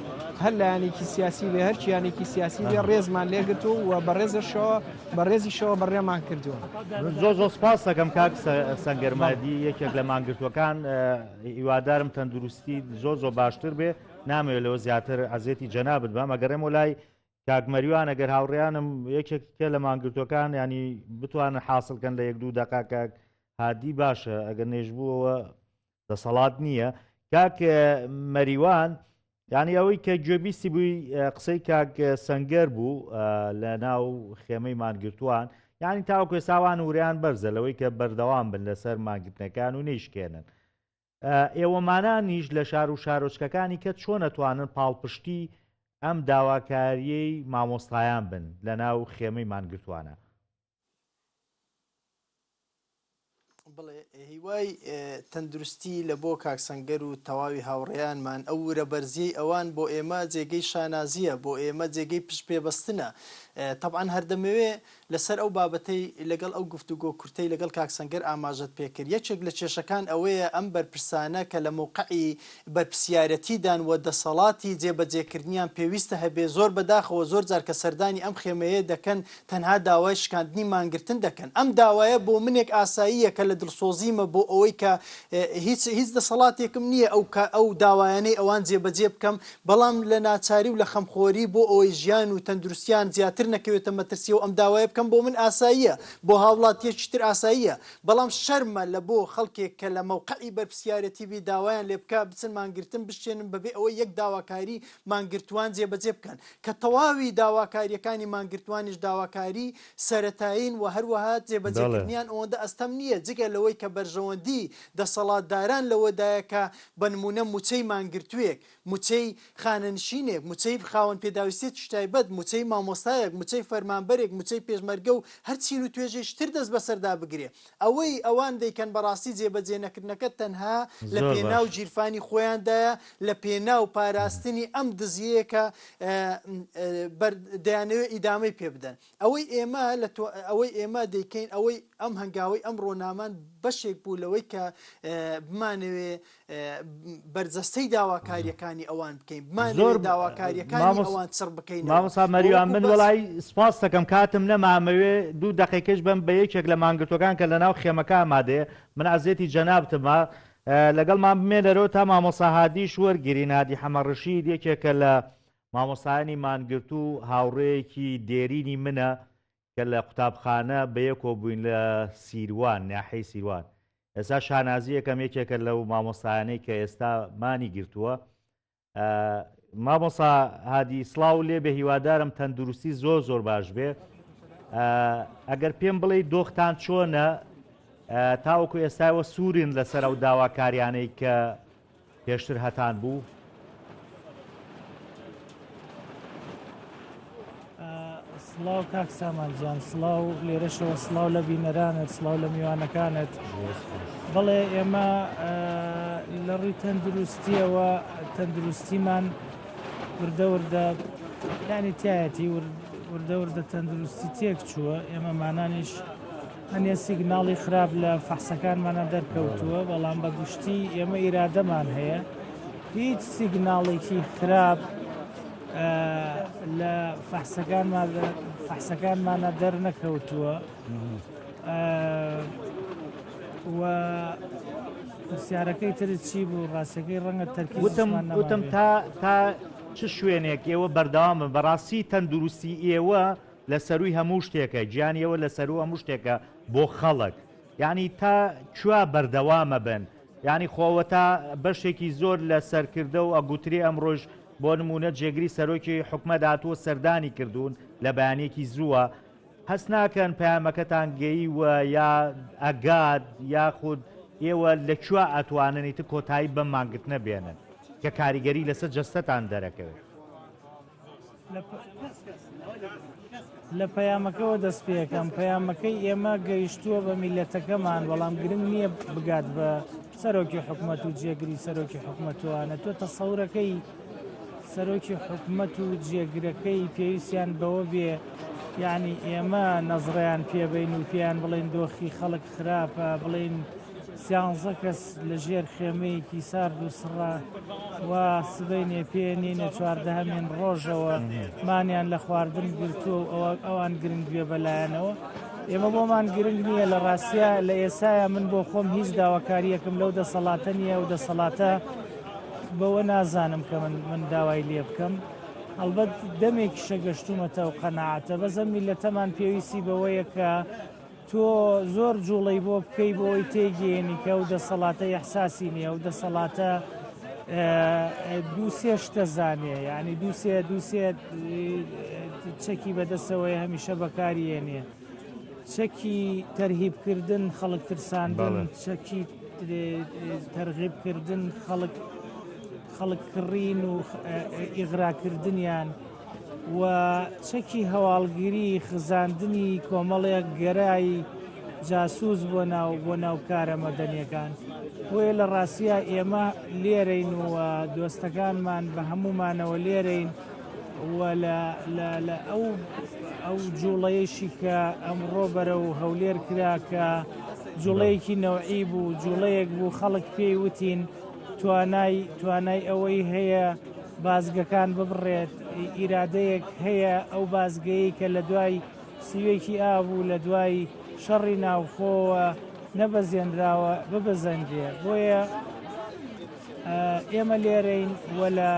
هەر لایەنێکی سیاسی بێ هەر کیانێکی سیاسی بێ ڕێزمان لێگرتووە و بە ڕێزەشەوە بە ڕێزیشەوە بەڕێمان کردووە. زۆر زۆر سپاس دەکەم کاک سەنگەر مەهدی یەکێک لە مانگرتووەکان هیوادارم تەندروستی زۆر زۆر باشتر بێ نامەوێت لەوە زیاتر ئەزێتی جەنابت بەم ئەگەڕێمەوە لای کاک مەریوان ئەگەر هاوڕێیانم یەکێک کە لە مانگرتووەکان ینی بتوانن حاصل کەن لە یەک دوو دەقا کاک هادی باشە ئەگەر نێژبووەوە دەسەڵات نییە کاک مەریوان یعنی ئەوەی کە گوێبیستی بووی قسەی کاک سەنگەر بوو لە ناو خێمەی مانگرتووان یعنی تاوەکو ئێساوان وریان بەرزە لەوەی کە بەردەوام بن لەسەر مانگرتنەکان و نەیشکێنن ئێوەمانانیش لە شار و شارۆچکەکانی کە چۆن ئەتوانن پاڵپشتی ئەم داواکاریەی مامۆستایان بن لە ناو خێمەی مانگرتوانە؟ بڵێ هیوای تەندروستی لە بۆ کاک سەنگەر و تەواوی هاوڕێیانمان ئەو ورە بەرزیەی ئەوان بۆ ئێمە جێگەی شانازیە بۆ ئێمە جێگەی پشت پێبەستنە تەبعەن هەردەمەوێ لەسەر ئەو بابەتەی لەگەڵ ئەو گفتوگۆ کورتەی لەگەڵ کاک سەنگەر ئاماژەت پێکرد، یەکێک لە کێشەکان ئەوەیە ئەم بەرپرسانە کە لە مەوقعی بەرپسیارەتیدان و دەسەڵاتی جێبەجێکردنیان پێویستە هەبێ، زۆر بەداخەوە زۆر جار کە سەردانی ئەم خێمەیە دەکەن تەنها داوای شکاندنی مانگرتن دەکەن. ئەم داوایە بۆ منێک ئاساییە کە لە دڵسۆزیمە بۆ ئەوەی کە هیچ هیچ دەسەڵاتێکم نییە ئەو ئەو داوایانەی ئەوان جێبەجێ بکەم، بەڵام لە ناچاری و لە خەمخۆری بۆ ئەوەی ژیان و تەندروستیان زیاتر نەکەوێتە مەترسیەوە ئەم داوایە بکەم بۆ من ئاساییە، بۆ هاوڵاتیەکی تر ئاساییە، بەڵام شەرمە لە بۆ خەڵکێک کە لە مەوقعی بەرپسیارەتی بی داوایان لێ بکا بچن مانگرتن بشکێنن بەبێ ئەوەی یەک داواکاری مانگرتووان جێبەجێ بکەن کە تەواوی داواکاریەکانی مانگرتووانیش داواکاری سەرەتایین و هەروەها جێبەجێکردنیان ئەوەندە ئەستەم نییە جگە لەوەی کە بەرژەوەندی دەسەڵاتداران لەوەدایە کە بە نموونە مووچەی مانگرتووێک، مووچەی خانەنشینێک، مووچەی خاوەن پێداویستییەکی تایبەت، مووچەی مامۆستایەک، مووچەی فەرمانبەرێک، مووچەی پێشمەرگە و هەر چین و توێژێکی تر دەست بەسەردا بگرێ. ئەوەی ئەوان دەیکەن بەڕاستی جێبەجێ نەکردنەکە تەنها لە زۆر پێناو باش. گیرفانی خۆیاندایە، لە پێناو پاراستنی ئەم دزییەیە کە بەر دەیانەوێ ئیدامەی پێ بدەن. ئەوەی ئێمە لە تۆ ئەوەی ئێمە دەیکەین ئەوەی ئەم هەنگاوەی ئەمڕۆ نامان بەشێک بوو لەوەی کە بمانەوێ بەرجەستەی داواکارییەکانی ئەوان بکەین بمانەوێ زۆر داواکارییەکانی مامۆس ئەوان چڕ بکەینەوە مامۆستا و مەریوان وەکو من بەس وەڵای سپاس دەکەم کاتم نەما ئەمەوێ دوو دەقیقەش بەم بە یەکێک لە مانگرتوەکان کە لەناو خێمەکە ئامادەیە من عەزێتی جەنابتمە لەگەڵمان بمێنەرەوە تا مامۆستا هادیش وەرگرین هادی حەمەڕەشید یەکێکە لە مامۆستایانی مانگرتوو هاوڕێیەکی دێرینی منە کە لە قوتابخانە بەیەکۆ بووین لە سیروان، ناحیەی سیروان. ئێستا شانازی ئەکەم یەکێکە لەو مامۆستایانەی کە ئێستا مانی گرتووە. مامۆستا هادی سڵاو لێ بێ هیوادارم تەندروستی زۆر زۆر باش بێ. ئەگەر پێم بڵێی دۆختان چۆنە تاوەکو ئێستاوە سوورن لەسەر ئەو داواکاریانەی کە پێشتر هەتان بوو؟ سڵاو کاک سامان گیان سڵاو لێرەشەوە سڵاو لە بینەرانت سڵاو لە میوانەکانت بەڵێ ئێمە لە ڕووی تەندروستیەوە تەندروستیمان وردە وردە ینی تایەتی وردە وردە تەندروستی تێک چووە ئێمە مانانیش هەنێ سیگناڵی خراپ لە فەحسەکانمانە دەرکەوتووە بەڵام بە گشتی ئێمە ئیرادەمان هەیە هیچ سیگناڵێکی خراپ لە فەحسەکانمانە دەرنەکەوتووە و پرسیارەکەی تر چی بوو ڕاستەکەی ڕەنگە تەرکی وتم وتم تا تا چ شوێنێک ئێوە بەردەوامن بەڕاستی تەندروستی ئێوە لە سەروی هەموو شتێکە گیانی ئێوە لە سەرو هەموو شتێکە بۆ خەڵک یعنی تا کوێ بەردەوامە بن یانی خۆ ئەوەتا بەشێکی زۆر لە سەرکردە و ئەگوترێ ئەمڕۆش بۆ نموونە جێگری سەرۆکی حکومەت هاتووە سەردانی کردوون لە بەیانیەکی زووە هەست ناکەن پەیامەکەتان گەیوە یا ئەگات یاخود ئێوە لە کوێ ئەتوانن ئیتر کۆتایی بەم مانگرتنە بێنن کە کاریگەری لەسەر جەستەتان دەرەکەوێت؟ لە پەیامەکەوە دەست پێکەم پەیامەکەی ئێمە گەیشتووە بە میلەتەکەمان بەڵام گرنگ نییە بگات بە سەرۆکی حکومەت و جێگری سەرۆکی حکومەتوانە تۆ تەسەورەکەی سەرۆکی حکومەت و جێگرەکەی پێویستیان بەوە بێ یعنی ئێمە نەزڕیان پێبین و پێیان بڵێن دۆخی خەڵک خراپە بڵێن سیانزە کەس لە ژێر خێمەیەکی سارد و سڕا و سبەینێ پێ نینە چواردەهەمین ڕۆژەوە مانیان لە خواردن گرتووە و ئەوە ئەوان گرنگ بێ بەلایەنەوە ئێمە بۆمان گرنگ نییە لە ڕاستە لە ئێسایا من بۆ خۆم هیچ داواکاریەکم لەو دەسەڵاتە نییە و دەسەڵاتە بەوە نازانم کە من من داوای لێ بکەم هەڵبەت دەمێکیشە گەشتومەتە و قەنەعاتە بەزە میلەتەمان پێویستی بەوەیە کە تۆ زۆر جوڵەی بۆ بکەی بۆ ئەوەی تێگەیەنی کە ئەو دەسەڵاتە ئیحساسی نییە ئەو دەسەڵاتە دووسێ شتە زانێ یعنی دووسێ دووسێ چەکی بەدەستەوەی هەمیشە بەکاریێنێ چەکی تەرهیبکردن خەڵک ترساندن چەکی تەرغیبکردن خەڵک خەڵک کڕین و ئیغراکردنیان و چەکی هەواڵگری خزاندنی کۆمەڵێک گەرای جاسوس بۆ ناو بۆ ناو کارە مەدەنیەکان بۆیە لە ڕاستیا ئێمە لێرەین و دۆستەکانمان بە هەموومانەوە لێرەین و لە لە ئەو ئەو جوڵەیەشی کە ئەمڕۆ بەرە و هەولێر کرا کە جوڵەیەکی نەوعی بوو جوڵەیەک بوو خەڵک پێی وتین توانای توانای ئەوەی هەیە بازگەکان ببڕێت، ئیرادەیەک هەیە ئەو بازگەیەی کە لە دوای سیوێکی ئاب و لە دوای شەڕی ناوخۆوە نەبەزێنراوە ببەزەنرێ بۆیە ئێمە لێرەین و لە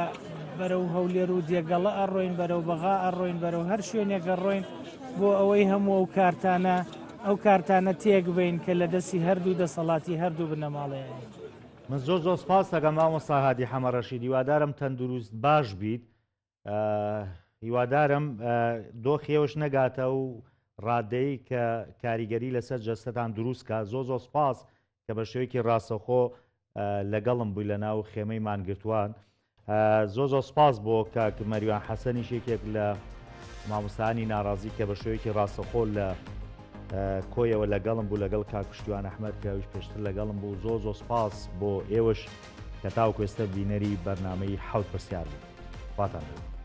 بەرەو هەولێر و دێگەڵە ئەڕۆین بەرەو بەغا ئەڕۆین بەرەو هەر شوێنێک ئەڕۆین بۆ ئەوەی هەموو ئەو کارتانە ئەو کارتانە تێک بین کە لە دەستی هەردوو دەسەڵاتی هەردوو بنەماڵەیە. من زۆر زۆر سپاست دەکەم مامۆستا هادی حەمە ڕەشید هیوادارم تەندروست باش بیت هیوادارم دۆخی ئێوەش نەگاتە و ڕادەی کە کاریگەری لەسەر جەستەتان دروست کا زۆر زۆر سپاس کە بە شێوەیەکی ڕاستەخۆ لەگەڵم بووی لە ناو خێمەی مانگرتووان زۆر زۆر سپاس بۆ کاک مەریوان حەسەنیش یەکێک لە مامۆستایانی ناڕازی کە بە شێوەیەکی ڕاستەخۆ لە کۆیەوە لەگەڵم بوو لەگەڵ کاک پشتیوان ئەحمەد کە ئەویش پێشتر لەگەڵم بوو زۆر زۆر سپاس بۆ ئێوەش کە تاوەکو ئێستا بینەری بەرنامەی حەوت پرسیار بوون خواتان لەگەڵ.